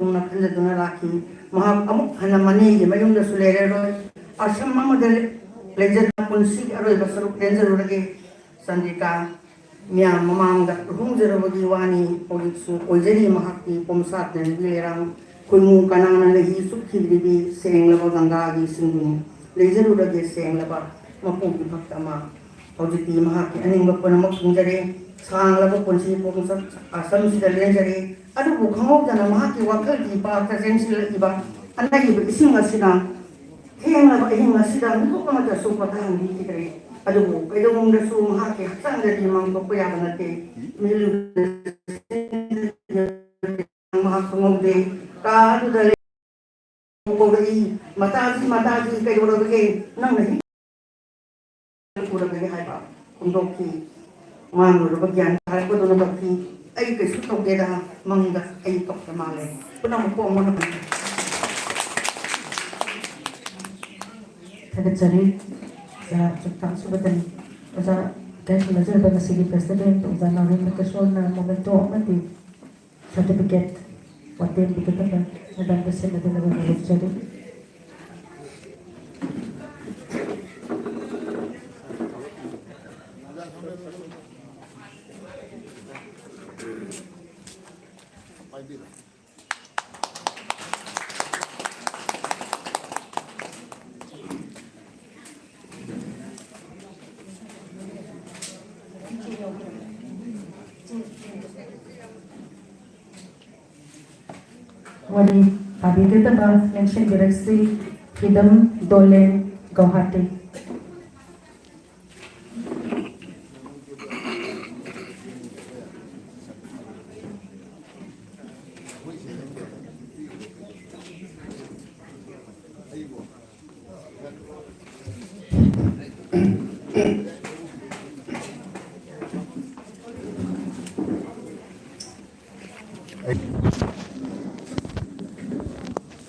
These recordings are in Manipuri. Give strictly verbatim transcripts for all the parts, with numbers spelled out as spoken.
ꯇꯨꯡꯅ ꯈꯟꯖꯗꯨꯅ ꯂꯥꯛꯈꯤ꯫ ꯃꯍꯥꯛ ꯑꯃꯨꯛ ꯍꯟꯅ ꯃꯅꯦꯒꯤ ꯃꯌꯨꯝꯗꯁꯨ ꯂꯩꯔꯔꯣꯏ꯫ ꯑꯁꯝ ꯑꯃꯗ ꯂꯩꯖꯗꯨꯅ ꯄꯨꯟꯁꯤꯒꯤ ꯑꯔꯣꯏꯕ ꯁꯔꯨꯛ ꯂꯦꯟꯖꯔꯨꯔꯒꯦ꯫ ꯆꯟꯗ꯭ꯔꯤꯀꯥ, ꯃꯤꯌꯥꯝ ꯃꯃꯥꯡꯗ ꯂꯨꯍꯣꯡꯖꯔꯕꯒꯤ ꯋꯥꯅꯤ, ꯍꯧꯖꯤꯛꯁꯨ ꯑꯣꯏꯖꯔꯤ ꯃꯍꯥꯛꯀꯤ ꯄꯣꯝꯁꯥꯠꯅ ꯅꯨꯄꯤ ꯂꯩꯔꯥꯡ꯫ ꯈꯣꯏꯃꯨ ꯀꯅꯥꯅ ꯂꯩꯍꯤ ꯆꯨꯞꯈꯤꯗ꯭ꯔꯤꯕꯤ ꯁꯦꯡꯂꯕ ꯒꯪꯒꯥꯒꯤ ꯁꯤꯡꯗꯨꯅꯤ꯫ ꯂꯩꯖꯔꯨꯔꯒꯦ ꯁꯦꯡꯂꯕ ꯃꯄꯨꯒꯤ ꯚꯛꯇ ꯑꯃ꯫ ꯍꯧꯖꯤꯛꯇꯤ ꯃꯍꯥꯛꯀꯤ ꯑꯅꯤꯡꯕ ꯄꯨꯝꯅꯃꯛ ꯊꯨꯡꯖꯔꯦ꯫ ꯁꯥꯡꯂꯕ ꯄꯨꯟꯁꯤ ꯈꯣꯡꯆꯠ ꯑꯁꯝꯁꯤꯗ ꯂꯦꯟꯖꯔꯦ꯫ ꯑꯗꯨꯕꯨ ꯈꯪꯍꯧꯗꯅ ꯃꯍꯥꯛꯀꯤ ꯋꯥꯈꯜꯒꯤ ꯄꯥꯠꯇ ꯆꯦꯟꯁꯤꯜꯂꯛꯂꯤꯕ ꯑꯅꯩꯕ ꯏꯁꯤꯡ ꯑꯁꯤꯅ ꯊꯦꯡꯂꯕ ꯑꯍꯤꯡ ꯑꯁꯤꯗ ꯃꯤꯀꯨꯞ ꯑꯃꯠꯇꯁꯨ ꯄꯣꯊꯥꯍꯟꯕꯤꯈꯤꯗ꯭ꯔꯦ꯫ ꯑꯗꯨꯕꯨ ꯀꯩꯗꯧꯅꯨꯡꯗꯁꯨ ꯃꯍꯥꯛꯀꯤ ꯍꯛꯆꯥꯡꯗꯗꯤ ꯃꯥꯡꯊꯣꯛꯄ ꯌꯥꯕ ꯅꯠꯇꯦ꯫ ꯃꯤꯑꯣꯏꯕ ꯃꯍꯥꯛ ꯈꯪꯍꯧꯗꯦ꯫ ꯀꯥ ꯑꯗꯨꯗ ꯂꯩ-, ꯀꯧꯔꯛꯏ, "ꯃꯇꯥꯖꯤ, ꯃꯇꯥꯖꯤ, ꯀꯩꯗꯧꯔꯕꯒꯦ? ꯅꯪꯅ ꯍꯤꯛ ꯎꯔꯕꯅꯤ" ꯍꯥꯏꯕ ꯐꯣꯡꯗꯣꯛꯈꯤ꯫ ꯃꯥꯡꯂꯨꯔꯕ ꯒ꯭ꯌꯥꯟ ꯇꯥꯔꯛꯄꯗꯨꯅ ꯇꯧꯈꯤ꯫ "ꯑꯩ ꯀꯩꯁꯨ ꯇꯧꯗꯦꯗ, ꯃꯪꯗ ꯑꯩ ꯀꯞꯄ ꯃꯥꯜꯂꯦ"꯫ ꯄꯨꯝꯅꯃꯛꯄꯨ ꯑꯃꯨꯛ ꯍꯟꯅ ꯊꯥꯒꯠꯆꯔꯤ꯫ ꯑꯣꯖꯥ ꯆꯨꯝꯊꯥꯡ ꯁꯨꯕꯗꯅꯤ꯫ ꯑꯣꯖꯥ, ꯏꯀꯥꯏ ꯈꯨꯝꯅꯖꯔꯕ ꯉꯁꯤꯒꯤ president ꯑꯣꯖꯥ ꯅꯥꯎꯔꯦꯝꯕ ꯀꯤꯁꯣꯔꯅ memento ꯑꯃꯗꯤ certificate ꯋꯥꯇꯦꯝ ꯄꯤꯒꯗꯕ ꯃꯦꯗꯥꯝꯗ ꯁꯤꯟꯅꯗꯨꯅ ꯂꯧꯖꯔꯤ꯫ ꯋꯥꯔꯤ ꯄꯥꯕꯤꯒꯗꯕ ꯂꯦꯡꯁꯤꯟꯕꯤꯔꯛꯁꯤ, ꯐ꯭ꯔꯤꯗꯝ ꯗꯣꯂꯦꯟ, ꯒꯧꯍꯥꯇꯤ꯫ ꯑꯩ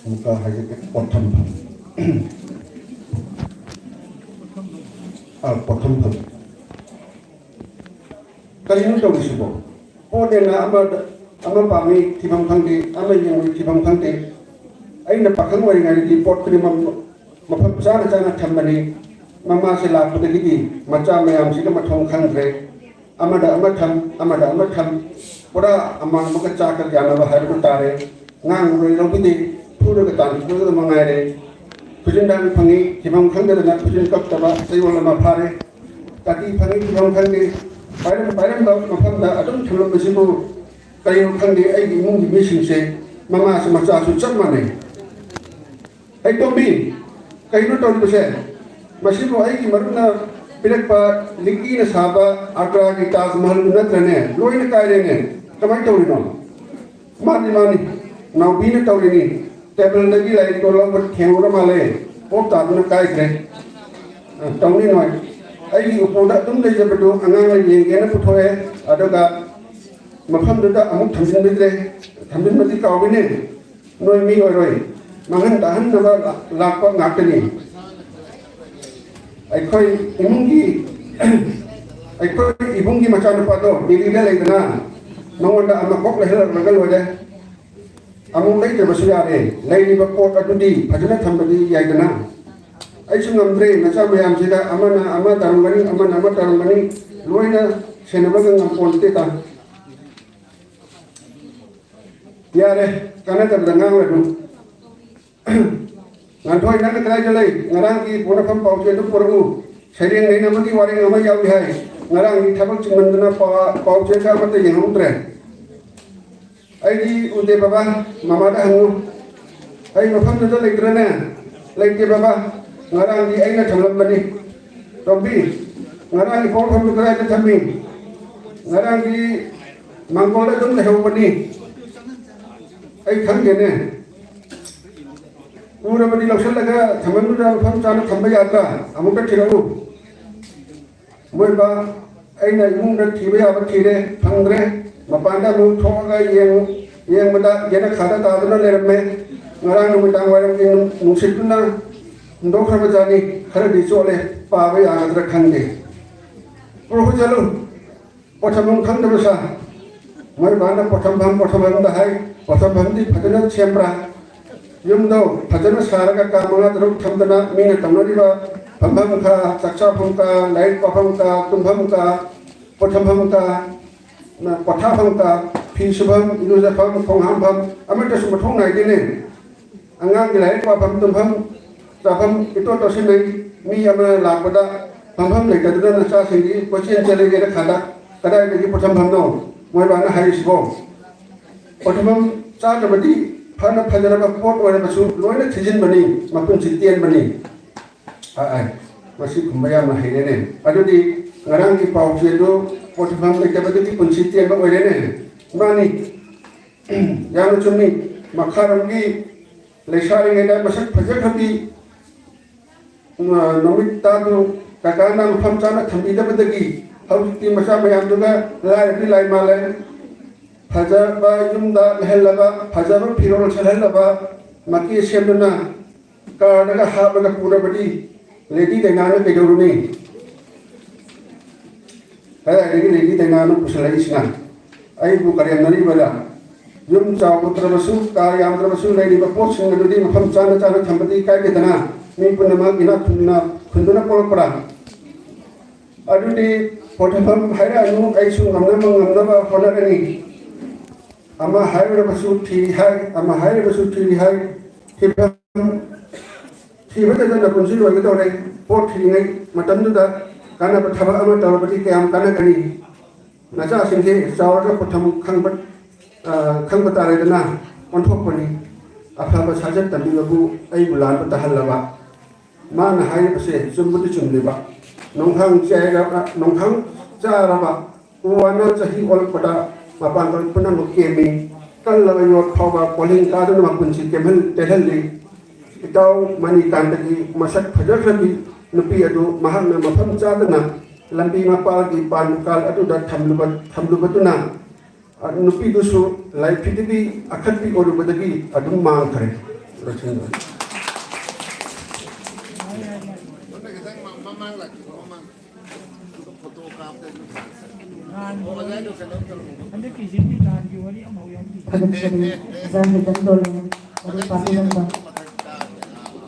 ꯑꯃꯨꯛꯀ ꯍꯥꯏꯖꯒꯦ, ꯄꯣꯠꯊꯝꯐꯝ꯫ ꯑ, ꯄꯣꯠꯊꯝꯐꯝ꯫ ꯀꯔꯤꯅꯣ ꯇꯧꯔꯤꯁꯤꯕꯣ? ꯄꯣꯠꯅꯦꯅ ꯑꯃꯗ ꯑꯃ ꯄꯥꯝꯃꯤ ꯊꯤꯐꯝ ꯈꯪꯗꯦ, ꯑꯃ ꯌꯦꯡꯉꯨꯏ ꯊꯤꯐꯝ ꯈꯪꯗꯦ꯫ ꯑꯩꯅ ꯄꯥꯈꯪ ꯑꯣꯏꯔꯤꯉꯩꯗꯗꯤ ꯄꯣꯠ ꯈꯨꯗꯤꯡꯃꯛ ꯃꯐꯝ ꯆꯥꯅ ꯆꯥꯅ ꯊꯝꯕꯅꯤ꯫ ꯃꯃꯥꯁꯦ ꯂꯥꯛꯄꯗꯒꯤꯗꯤ ꯃꯆꯥ ꯃꯌꯥꯝꯁꯤꯒ ꯃꯊꯣꯡ ꯈꯪꯗ꯭ꯔꯦ꯫ ꯑꯃꯗ ꯑꯃ ꯊꯝ, ꯑꯃꯗ ꯑꯃ ꯊꯝ, ꯄꯨꯔꯥ ꯑꯃꯥꯡꯕꯒ ꯆꯥꯛꯀ ꯌꯥꯅꯕ ꯍꯥꯏꯕꯗꯨ ꯇꯥꯔꯦ꯫ ꯉꯥꯡꯂꯔꯣꯏ ꯂꯧꯕꯤꯗꯦ, ꯐꯨꯔꯒ ꯇꯥꯟꯊꯣꯛꯂꯒ ꯃꯉꯥꯏꯔꯦ꯫ ꯈꯨꯖꯤꯟꯗꯥꯡ ꯐꯪꯉꯤ, ꯊꯤꯐꯝ ꯈꯪꯗꯗꯅ ꯈꯨꯖꯤꯟ ꯀꯛꯇꯕ ꯆꯌꯣꯜ ꯑꯃ ꯐꯥꯔꯦ꯫ ꯀꯥꯇꯤ ꯐꯪꯉꯤ, ꯊꯤꯐꯝ ꯈꯪꯗꯦ꯫ ꯄꯥꯏꯔꯝ ꯄꯥꯏꯔꯝꯕ ꯃꯐꯝꯗ ꯑꯗꯨꯝ ꯊꯝꯂꯝꯕꯁꯤꯕꯨ ꯀꯔꯤꯅꯣ ꯈꯪꯗꯦ, ꯑꯩꯒꯤ ꯏꯃꯨꯡꯒꯤ ꯃꯤꯁꯤꯡꯁꯦ ꯃꯃꯥꯁꯨ ꯃꯆꯥꯁꯨ ꯆꯞ ꯃꯥꯟꯅꯩ꯫ "ꯑꯩ ꯇꯣꯝꯕꯤ, ꯀꯩꯅꯣ ꯇꯧꯔꯤꯕꯁꯦ? ꯃꯁꯤꯕꯨ ꯑꯩꯒꯤ ꯃꯔꯨꯞꯅ ꯄꯤꯔꯛꯄ ꯂꯤꯛꯂꯤꯅ ꯁꯥꯕ ꯑꯒ꯭ꯔꯥꯒꯤ ꯇꯥꯖ ꯃꯍꯜꯗꯨ ꯅꯠꯇ꯭ꯔꯅꯦ? ꯂꯣꯏꯅ ꯀꯥꯏꯔꯦꯅꯦ꯫ ꯀꯃꯥꯏꯅ ꯇꯧꯔꯤꯅꯣ?" "ꯃꯥꯅꯤ, ꯃꯥꯅꯤ, ꯅꯥꯎꯕꯤꯅ ꯇꯧꯔꯤꯅꯤ꯫ ꯇꯦꯕꯜꯗꯒꯤ ꯂꯥꯏꯔꯤꯛꯇꯣ ꯂꯧꯕ ꯊꯦꯡꯂꯨꯔ ꯃꯥꯜꯂꯦ꯫ ꯄꯣꯞ ꯇꯥꯗꯨꯅ ꯀꯥꯏꯈ꯭ꯔꯦ꯫ ꯑ, ꯇꯧꯅꯤ ꯅꯣꯏ꯫ ꯑꯩꯒꯤ ꯎꯄꯨꯗ ꯑꯗꯨꯝ ꯂꯩꯖꯕꯗꯨ ꯑꯉꯥꯡꯅ ꯌꯦꯡꯒꯦꯅ ꯄꯨꯊꯣꯛꯑꯦ꯫ ꯑꯗꯨꯒ ꯃꯐꯝꯗꯨꯗ ꯑꯃꯨꯛ ꯊꯝꯖꯤꯟꯕꯤꯗ꯭ꯔꯦ꯫ ꯊꯝꯖꯤꯟꯕꯗꯤ ꯀꯥꯎꯕꯅꯦ꯫ ꯅꯣꯏ ꯃꯤ ꯑꯣꯏꯔꯣꯏ꯫ ꯃꯥꯡꯍꯟ ꯇꯥꯍꯟꯅꯕ ꯂꯥꯛꯄ ꯉꯥꯛꯇꯅꯤ꯫ ꯑꯩꯈꯣꯏ ꯏꯃꯨꯡꯒꯤ, ꯑꯩꯈꯣꯏ ꯏꯕꯨꯡꯒꯤ ꯃꯆꯥꯅꯨꯄꯥꯗꯣ ꯗꯦꯜꯂꯤꯗ ꯂꯩꯗꯅ, ꯃꯉꯣꯟꯗ ꯑꯃ ꯀꯣꯛ ꯂꯩꯍꯜꯂꯛꯂꯒ ꯂꯣꯏꯔꯦ꯫ ꯑꯃꯨꯛ ꯂꯩꯇ꯭ꯔꯕꯁꯨ ꯌꯥꯔꯦ꯫ ꯂꯩꯔꯤꯕ ꯄꯣꯠ ꯑꯗꯨꯗꯤ ꯐꯖꯅ ꯊꯝꯕꯗꯤ ꯌꯥꯏꯗꯅ?" "ꯑꯩꯁꯨ ꯉꯝꯗ꯭ꯔꯦ, ꯅꯆꯥ ꯃꯌꯥꯝꯁꯤꯗ ꯑꯃꯅ ꯑꯃ ꯇꯧꯔꯝꯒꯅꯤ, ꯑꯃꯅ ꯑꯃ ꯇꯧꯔꯝꯒꯅꯤ, ꯂꯣꯏꯅ ꯁꯦꯟꯅꯕꯒ ꯉꯝꯄꯣꯟꯇꯦꯗ꯫ ꯌꯥꯔꯦ, ꯀꯥꯟꯅꯗꯕꯗ ꯉꯥꯡꯂꯅꯨ꯫ ꯉꯥꯟꯊꯣꯏ, ꯅꯪꯅ ꯀꯗꯥꯏꯗ ꯂꯩ? ꯉꯔꯥꯡꯒꯤ ꯄꯣꯅꯐꯝ ꯄꯥꯎꯆꯦ ꯑꯗꯨ ꯄꯨꯔꯛꯎ꯫ ꯁꯩꯔꯦꯡ ꯅꯩꯅꯕꯒꯤ ꯋꯥꯔꯦꯡ ꯑꯃ ꯌꯥꯎꯏ ꯍꯥꯏ꯫ ꯉꯔꯥꯡꯒꯤ ꯊꯕꯛ ꯆꯤꯟꯃꯟꯗꯅ ꯄꯥ-, ꯄꯥꯎꯆꯦꯒ ꯑꯃꯠꯇ ꯌꯦꯡꯍꯧꯗ꯭ꯔꯦ꯫ ꯑꯩꯗꯤ ꯎꯗꯦ ꯕꯕꯥ, ꯃꯃꯥꯗ ꯍꯪꯉꯨ꯫ ꯑꯩ ꯃꯐꯝꯗꯨꯗ ꯂꯩꯇ꯭ꯔꯅꯦ?" "ꯂꯩꯇꯦ ꯕꯕꯥ, ꯉꯔꯥꯡꯗꯤ ꯑꯩꯅ ꯊꯝꯂꯝꯕꯅꯤ꯫" "ꯇꯣꯝꯕꯤ, ꯉꯔꯥꯡꯒꯤ ꯄꯣꯠꯐꯝꯗꯨ ꯀꯗꯥꯏꯗ ꯊꯝꯃꯤ?" "ꯉꯔꯥꯡꯗꯤ ꯃꯥꯡꯒꯣꯜꯗ ꯑꯗꯨꯝ ꯂꯩꯍꯧꯕꯅꯤ꯫ ꯑꯩ ꯈꯪꯗꯦꯅꯦ꯫ ꯎꯔꯕꯗꯤ ꯂꯧꯁꯤꯜꯂꯒ ꯊꯝꯐꯝꯗꯨꯗ ꯃꯐꯝ ꯆꯥꯅ ꯊꯝꯕ ꯌꯥꯗ꯭ꯔꯥ? ꯑꯃꯨꯛꯇ ꯊꯤꯔꯛꯎ꯫" ꯃꯣꯏ ꯕꯥ, ꯑꯩꯅ ꯏꯃꯨꯡꯗ ꯊꯤꯕ ꯌꯥꯕ ꯊꯤꯔꯦ, ꯐꯪꯗ꯭ꯔꯦ꯫ ꯃꯄꯥꯟꯗ ꯑꯃꯨꯛ ꯊꯣꯛꯑꯒ ꯌꯦꯡ-, ꯌꯦꯡꯕꯗ ꯌꯦꯅꯈꯥꯗ ꯇꯥꯗꯨꯅ ꯂꯩꯔꯝꯃꯦ꯫ ꯉꯔꯥꯡ ꯅꯨꯃꯤꯗꯥꯡ ꯋꯥꯏꯔꯝꯒꯤ ꯅꯨꯡ-, ꯅꯨꯡꯁꯤꯠꯇꯨꯅ ꯍꯨꯟꯗꯣꯛꯈ꯭ꯔꯕ ꯖꯥꯠꯅꯤ꯫ ꯈꯔꯗꯤ ꯆꯣꯠꯂꯦ, ꯄꯥꯕ ꯌꯥꯒꯗ꯭ꯔꯥ ꯈꯪꯗꯦ꯫ ꯄꯨꯔꯛꯑꯣ ꯆꯠꯂꯨ꯫ ꯄꯣꯠ ꯊꯝꯐꯝ ꯈꯪꯗꯕ ꯁꯥ꯫ ꯃꯣꯏ ꯕꯥꯅ ꯄꯣꯠꯊꯝꯐꯝ, ꯄꯣꯠꯊꯝꯐꯝꯗ ꯍꯥꯏ, ꯄꯣꯠꯊꯝꯐꯝꯗꯤ ꯐꯖꯅ ꯁꯦꯝꯕ꯭ꯔꯥ? ꯌꯨꯝꯗꯣ ꯐꯖꯅ ꯁꯥꯔꯒ ꯀꯥ ꯃꯉꯥ ꯇꯔꯨꯛ ꯊꯝꯗꯅ ꯃꯤꯅ ꯇꯧꯅꯔꯤꯕ ꯐꯝꯐꯝ ꯀꯥ, ꯆꯥꯛ ꯆꯥꯐꯝ ꯀꯥ, ꯂꯥꯏꯔꯤꯛ ꯄꯥꯐꯝ ꯀꯥ, ꯇꯨꯝꯐꯝ ꯀꯥ, ꯄꯣꯠꯊꯝꯐꯝ ꯀꯥ, ꯄꯣꯊꯥꯐꯝ ꯀꯥ, ꯐꯤ ꯁꯨꯐꯝ, ꯏꯔꯨꯖꯐꯝ, ꯈꯣꯡ ꯍꯥꯝꯐꯝ ꯑꯃꯠꯇꯁꯨ ꯃꯊꯧ ꯅꯥꯏꯗꯦꯅꯦ꯫ ꯑꯉꯥꯡꯒꯤ ꯂꯥꯏꯔꯤꯛ ꯄꯥꯐꯝ, ꯇꯨꯝꯐꯝ, ꯆꯥꯐꯝ ꯏꯇꯣꯠ ꯇꯣꯠꯁꯤꯟꯅꯩ꯫ ꯃꯤ ꯑꯃꯅ ꯂꯥꯛꯄꯗ ꯐꯝꯐꯝ ꯂꯩꯇꯗꯨꯅ ꯅꯆꯥꯁꯤꯡꯒꯤ ꯀꯣꯏꯆꯦꯟ ꯆꯦꯜꯂꯤꯒꯦꯅ ꯈꯥꯗ ꯀꯗꯥꯏꯗꯒꯤ ꯄꯣꯠꯊꯝꯐꯝꯅꯣ? ꯃꯣꯏꯕꯥꯅ ꯍꯥꯏꯔꯤꯁꯤꯕꯣ꯫ ꯄꯣꯠꯊꯝꯐꯝ ꯆꯥꯗ꯭ꯔꯕꯗꯤ ꯐꯅ ꯐꯖꯔꯕ ꯄꯣꯠ ꯑꯣꯏꯔꯕꯁꯨ ꯂꯣꯏꯅ ꯊꯤꯖꯤꯟꯕꯅꯤ, ꯃꯄꯨꯟꯁꯤ ꯇꯦꯟꯕꯅꯤ꯫ ꯑ, ꯑ, ꯃꯁꯤ ꯈꯨꯝꯕ ꯌꯥꯝꯅ ꯍꯩꯔꯦꯅꯦ꯫ ꯑꯗꯨꯗꯤ ꯉꯔꯥꯡꯒꯤ ꯄꯥꯎꯆꯦꯗꯨ ꯄꯣꯠꯊꯝꯐꯝ ꯂꯩꯇꯕꯗꯒꯤ ꯄꯨꯟꯁꯤ ꯇꯦꯟꯕ ꯑꯣꯏꯔꯦꯅꯦ꯫ ꯃꯥꯅꯤ, ꯌꯥꯝꯅ ꯆꯨꯝꯃꯤ꯫ ꯃꯈꯥꯔꯣꯝꯒꯤ ꯂꯩꯁꯥꯔꯤꯉꯩꯗ ꯃꯁꯛ ꯐꯖꯈ꯭ꯔꯕꯤ, ꯑ, ꯅꯨꯃꯤꯠ ꯇꯥꯗꯨ ꯀꯀꯥꯅ ꯃꯐꯝ ꯆꯥꯅ ꯊꯝꯕꯤꯗꯕꯗꯒꯤ ꯍꯧꯖꯤꯛꯇꯤ ꯃꯆꯥ ꯃꯌꯥꯝꯗꯨꯒ ꯂꯥꯏꯔꯕꯤ ꯂꯥꯏ ꯃꯥꯜꯂꯦ꯫ ꯐꯖꯕ ꯌꯨꯝꯗ ꯂꯩꯍꯜꯂꯕ, ꯐꯖꯕ ꯐꯤꯔꯣꯜ ꯁꯦꯠꯍꯜꯂꯕ, ꯃꯀꯦ ꯁꯦꯝꯗꯨꯅ ꯀꯥꯔꯗꯒ ꯍꯥꯞꯂꯒ ꯄꯨꯔꯕꯗꯤ ꯂꯦꯗꯤ ꯗꯥꯏꯅꯥꯅ ꯀꯩꯗꯧꯔꯨꯅꯤ? ꯀꯗꯥꯏꯗꯒꯤ ꯂꯦꯗꯤ ꯗꯥꯏꯅꯥꯅ ꯄꯨꯁꯤꯜꯂꯛꯏꯁꯤꯅ? ꯑꯩꯕꯨ ꯀꯔꯦꯝꯅꯔꯤꯕꯔꯥ? ꯌꯨꯝ ꯆꯥꯎꯗ꯭ꯔꯕꯁꯨ, ꯀꯥ ꯌꯥꯝꯗ꯭ꯔꯕꯁꯨ, ꯂꯩꯔꯤꯕ ꯄꯣꯠꯁꯤꯡ ꯑꯗꯨꯗꯤ ꯃꯐꯝ ꯆꯥꯅ ꯆꯥꯅ ꯊꯝꯕꯗꯤ ꯀꯥꯏꯗꯦꯗꯅ? ꯃꯤ ꯄꯨꯝꯅꯃꯛ ꯏꯅꯥꯛ ꯈꯨꯟꯅ, ꯈꯨꯟꯗꯨꯅ ꯄꯣꯛꯂꯛꯄ꯭ꯔꯥ? ꯑꯗꯨꯗꯤ ꯄꯣꯠꯊꯝꯐꯝ ꯍꯥꯏꯔꯛꯑꯅꯨ, ꯑꯩꯁꯨ ꯉꯝꯅꯕ ꯉꯝꯅꯕ ꯍꯣꯠꯅꯒꯅꯤ꯫ ꯑꯃ ꯍꯥꯏꯔꯨꯔꯕꯁꯨ ꯊꯤꯔꯤ ꯍꯥꯏ, ꯑꯃ ꯍꯥꯏꯔꯨꯔꯕꯁꯨ ꯊꯤꯔꯤ ꯍꯥꯏ꯫ ꯊꯤꯐꯝ ꯊꯤꯕꯗꯗ ꯅꯄꯨꯟꯁꯤ ꯂꯣꯏꯒꯗꯧꯔꯦ꯫ ꯄꯣꯠ ꯊꯤꯔꯤꯉꯩ ꯃꯇꯝꯗꯨꯗ ꯀꯥꯟꯅꯕ ꯊꯕꯛ ꯑꯃ ꯇꯧꯔꯕꯗꯤ ꯀꯌꯥꯝ ꯀꯥꯟꯅꯒꯅꯤ? ꯅꯆꯥꯁꯤꯡꯁꯦ ꯆꯥꯎꯔꯒ ꯄꯣꯠꯊꯝ ꯈꯪꯕ, ꯑ, ꯈꯪꯕ ꯇꯥꯔꯦꯗꯅ꯫ ꯑꯣꯟꯊꯣꯛꯄꯅꯤ꯫ ꯑꯐꯕ ꯁꯥꯖꯠ ꯇꯝꯕꯤꯕꯕꯨ ꯑꯩꯕꯨ ꯂꯥꯟꯕ ꯇꯥꯍꯜꯂꯕ꯫ ꯃꯥꯅ ꯍꯥꯏꯔꯤꯕꯁꯦ ꯆꯨꯝꯕꯗꯤ ꯆꯨꯝꯂꯤꯕ꯫ ꯅꯣꯡꯈꯥꯡ ꯆꯥꯏꯔꯕ, ꯅꯣꯡꯈꯥꯡ ꯆꯥꯔꯕ ꯎ ꯋꯥꯅ ꯆꯍꯤ ꯑꯣꯜꯂꯛꯄꯗ ꯃꯄꯥꯡꯒꯜ ꯄꯨꯝꯅꯃꯛ ꯀꯦꯝꯃꯤ꯫ ꯀꯜꯂꯕ ꯌꯣꯠ ꯐꯥꯎꯕ ꯀꯣꯜꯍꯤꯡ ꯀꯥꯗꯨꯅ ꯃꯄꯨꯟꯁꯤ ꯀꯦꯝꯍꯜ-, ꯇꯦꯜꯍꯜꯂꯤ꯫ ꯏꯇꯥꯎ ꯃꯅꯤꯀꯥꯟꯇꯒꯤ ꯃꯁꯛ ꯐꯖꯈ꯭ꯔꯕꯤ ꯅꯨꯄꯤ ꯑꯗꯨ ꯃꯍꯥꯛꯅ ꯃꯐꯝ ꯆꯥꯗꯅ ꯂꯝꯕꯤ ꯃꯄꯥꯜꯒꯤ ꯄꯥꯟ ꯗꯨꯀꯥꯟ ꯑꯗꯨꯗ ꯊꯝꯂꯨꯕ-, ꯊꯝꯂꯨꯕꯗꯨꯅ ꯅꯨꯄꯤꯗꯨꯁꯨ ꯂꯥꯏ ꯄ꯭ꯔꯤꯊꯤꯕꯤ ꯑꯈꯠꯄꯤ ꯑꯣꯏꯔꯨꯕꯗꯒꯤ ꯑꯗꯨꯝ ꯃꯥꯡꯈ꯭ꯔꯦ꯫ ꯂꯣꯏꯁꯤꯟꯈ꯭ꯔꯦ꯫ ꯍꯟꯗꯛꯀꯤ ꯖꯤꯕꯤ ꯂꯥꯟꯒꯤ ꯋꯥꯔꯤ ꯑꯃꯐꯥꯎ ꯌꯥꯎꯗꯦ꯫ ꯊꯥꯒꯠꯆꯔꯤ ꯑꯣꯖꯥ ꯍꯤꯗꯟꯗꯣꯂꯦ, ꯃꯔꯨꯞ ꯄꯥꯕꯤꯔꯝꯕ꯫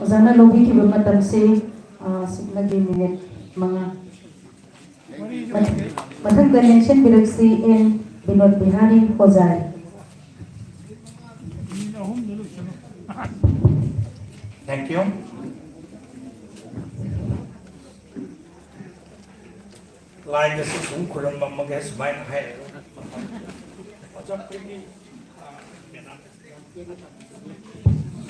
ꯑꯣꯖꯥꯅ ꯂꯧꯕꯤꯈꯤꯕ ꯃꯇꯝꯁꯤ, ꯑ, ꯁꯨꯞꯅꯒꯤ ꯃꯤꯅꯤꯠ ꯃꯉꯥ꯫ ꯃꯊꯪꯗ ꯂꯦꯡꯁꯤꯟꯕꯤꯔꯛꯁꯤ and Vinod Bihari Hojai. Thank you. ꯂꯥꯏꯗꯁꯨ ꯁꯨꯝ ꯈꯨꯔꯨꯝꯃꯝꯃꯒꯦ, ꯁꯨꯃꯥꯏꯅ ꯍꯥꯏꯔꯒ꯫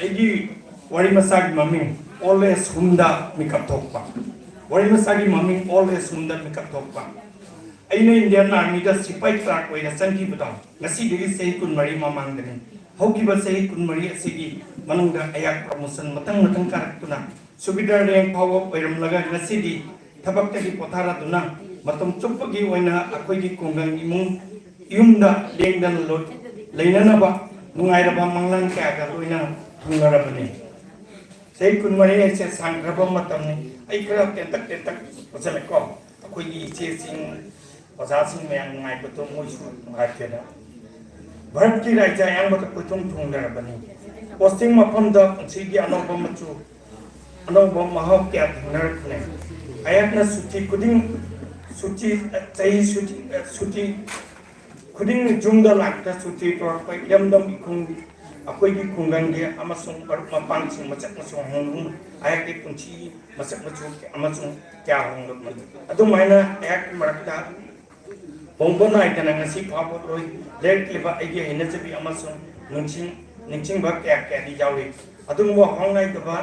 ꯑꯩꯒꯤ ꯋꯥꯔꯤ ꯃꯆꯥꯒꯤ ꯃꯃꯤꯡ ꯑꯣꯜ ꯑꯦꯖ ꯍꯣꯝꯗ ꯃꯤꯀꯞ ꯊꯣꯛꯄ꯫ ꯋꯥꯔꯤ ꯃꯆꯥꯒꯤ ꯃꯃꯤꯡ ꯑꯣꯜ ꯑꯦꯖ ꯍꯣꯝꯗ ꯃꯤꯀꯞ ꯊꯣꯛꯄ꯫ ꯑꯩꯅ ꯏꯟꯗꯤꯌꯟ ꯑꯥꯔꯃꯤꯗ ꯁꯤꯄꯥꯏ ꯀ꯭ꯂꯥꯔꯛ ꯑꯣꯏꯅ ꯆꯪꯈꯤꯕꯗꯣ ꯉꯁꯤꯗꯒꯤ ꯆꯍꯤ ꯀꯨꯟꯃꯔꯤ ꯃꯃꯥꯡꯗꯅꯤ꯫ ꯍꯧꯈꯤꯕ ꯆꯍꯤ ꯀꯨꯟꯃꯔꯤ ꯑꯁꯤꯒꯤ ꯃꯅꯨꯡꯗ ꯑꯩꯍꯥꯛ ꯄ꯭ꯔꯃꯣꯁꯟ ꯃꯊꯪ ꯃꯊꯪ ꯀꯥꯔꯛꯇꯨꯅ ꯁꯨꯕꯦꯗꯥꯔ ꯔꯦꯡ ꯐꯥꯎꯕ ꯑꯣꯏꯔꯝꯂꯒ ꯉꯁꯤꯗꯤ ꯊꯕꯛꯇꯒꯤ ꯄꯣꯊꯥꯔꯗꯨꯅ ꯃꯇꯝ ꯆꯨꯞꯄꯒꯤ ꯑꯣꯏꯅ ꯑꯩꯈꯣꯏꯒꯤ ꯈꯨꯡꯒꯪ ꯏꯃꯨꯡ ꯌꯨꯝꯗ ꯂꯦꯡꯗꯅ ꯂꯣ-, ꯂꯩꯅꯅꯕ ꯅꯨꯡꯉꯥꯏꯔꯕ ꯃꯪꯂꯥꯟ ꯀꯌꯥꯒ ꯂꯣꯏꯅꯅ ꯊꯨꯡꯂꯔꯕꯅꯤ꯫ ꯆꯍꯤ ꯀꯨꯟꯃꯔꯤ ꯍꯥꯏꯁꯦ ꯁꯥꯡꯈ꯭ꯔꯕ ꯃꯇꯝꯅꯤ꯫ ꯑꯩ ꯈꯔ ꯇꯦꯟꯇꯛ ꯇꯦꯟꯇꯛ ꯐꯖꯅꯀꯣ, ꯑꯩꯈꯣꯏꯒꯤ ꯏꯆꯦꯁꯤꯡ, ꯑꯣꯖꯥꯁꯤꯡ ꯃꯌꯥꯝ ꯅꯨꯡꯉꯥꯏꯕꯗꯣ ꯃꯣꯏꯁꯨ ꯅꯨꯡꯉꯥꯏꯇꯦꯅ ꯚꯥꯔꯠꯀꯤ ꯔꯥꯏꯖ꯭ꯌ ꯑꯌꯥꯝꯕꯗ ꯀꯣꯏꯊꯨꯡ ꯊꯨꯡꯅꯔꯕꯅꯤ꯫ ꯄꯣꯁꯇꯤꯡ ꯃꯐꯝꯗ ꯄꯨꯟꯁꯤꯒꯤ ꯑꯅꯧꯕ ꯃꯆꯨ, ꯑꯅꯧꯕ ꯃꯍꯥꯎ ꯀꯌꯥ ꯊꯦꯡꯅꯔꯛꯄꯅꯤ꯫ ꯑꯩꯍꯥꯛꯅ ꯁꯨꯇꯤ ꯈꯨꯗꯤꯡ, ꯁꯨꯇꯤ, ꯆꯍꯤ ꯁꯨꯇꯤ, ꯁꯨꯇꯤ ꯈꯨꯗꯤꯡ ꯌꯨꯝꯗ ꯂꯥꯛꯇ ꯁꯨꯇꯤ ꯇꯧꯔꯛꯄ ꯏꯔꯝꯗꯝ ꯏꯈꯨꯡ, ꯑꯩꯈꯣꯏꯒꯤ ꯈꯨꯡꯒꯪꯒꯤ ꯑꯃꯁꯨꯡ ꯃꯔꯨꯞ ꯃꯄꯥꯡꯁꯤꯡ ꯃꯁꯛ ꯃꯆꯨ ꯍꯣꯡꯗꯨꯅ ꯑꯩꯍꯥꯛꯀꯤ ꯄꯨꯟꯁꯤꯒꯤ ꯃꯁꯛ ꯃꯆꯨ ꯑꯃꯁꯨꯡ ꯀꯌꯥ ꯍꯣꯡꯂꯛꯂꯤ꯫ ꯑꯗꯨꯃꯥꯏꯅ ꯑꯩꯍꯥꯛꯀꯤ ꯃꯔꯛꯇ ꯍꯣꯡꯕ ꯅꯥꯏꯗꯅ ꯉꯁꯤ ꯐꯥꯎꯕ ꯂꯣꯏ ꯂꯩꯔꯛꯂꯤꯕ ꯑꯩꯒꯤ ꯍꯩꯅꯖꯕꯤ ꯑꯃꯁꯨꯡ ꯅꯤꯡꯁꯤꯡ-, ꯅꯤꯡꯁꯤꯡꯕ ꯀꯌꯥ ꯀꯌꯥꯗꯤ ꯌꯥꯎꯔꯤ꯫ ꯑꯗꯨꯒꯨꯝꯕ ꯍꯣꯡ ꯅꯥꯏꯗꯕ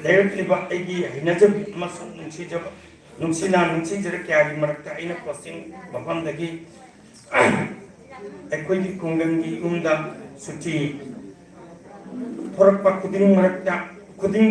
ꯂꯩꯔꯛꯂꯤꯕ ꯑꯩꯒꯤ ꯍꯩꯅꯖꯕꯤ ꯑꯃꯁꯨꯡ ꯅꯨꯡꯁꯤꯖꯕ, ꯅꯨꯡꯁꯤꯅ ꯅꯤꯡꯁꯤꯡꯖꯔ ꯀꯌꯥꯒꯤ ꯃꯔꯛꯇ ꯑꯩꯅ ꯄꯣꯁꯇꯤꯡ ꯃꯐꯝꯗꯒꯤ ꯑꯩꯈꯣꯏꯒꯤ ꯈꯨꯡꯒꯪꯒꯤ ꯌꯨꯝꯗ ꯁꯨꯇꯤ ꯊꯣꯔꯛꯄ ꯈꯨꯗꯤꯡ ꯃꯔꯛꯇ, ꯈꯨꯗꯤꯡ,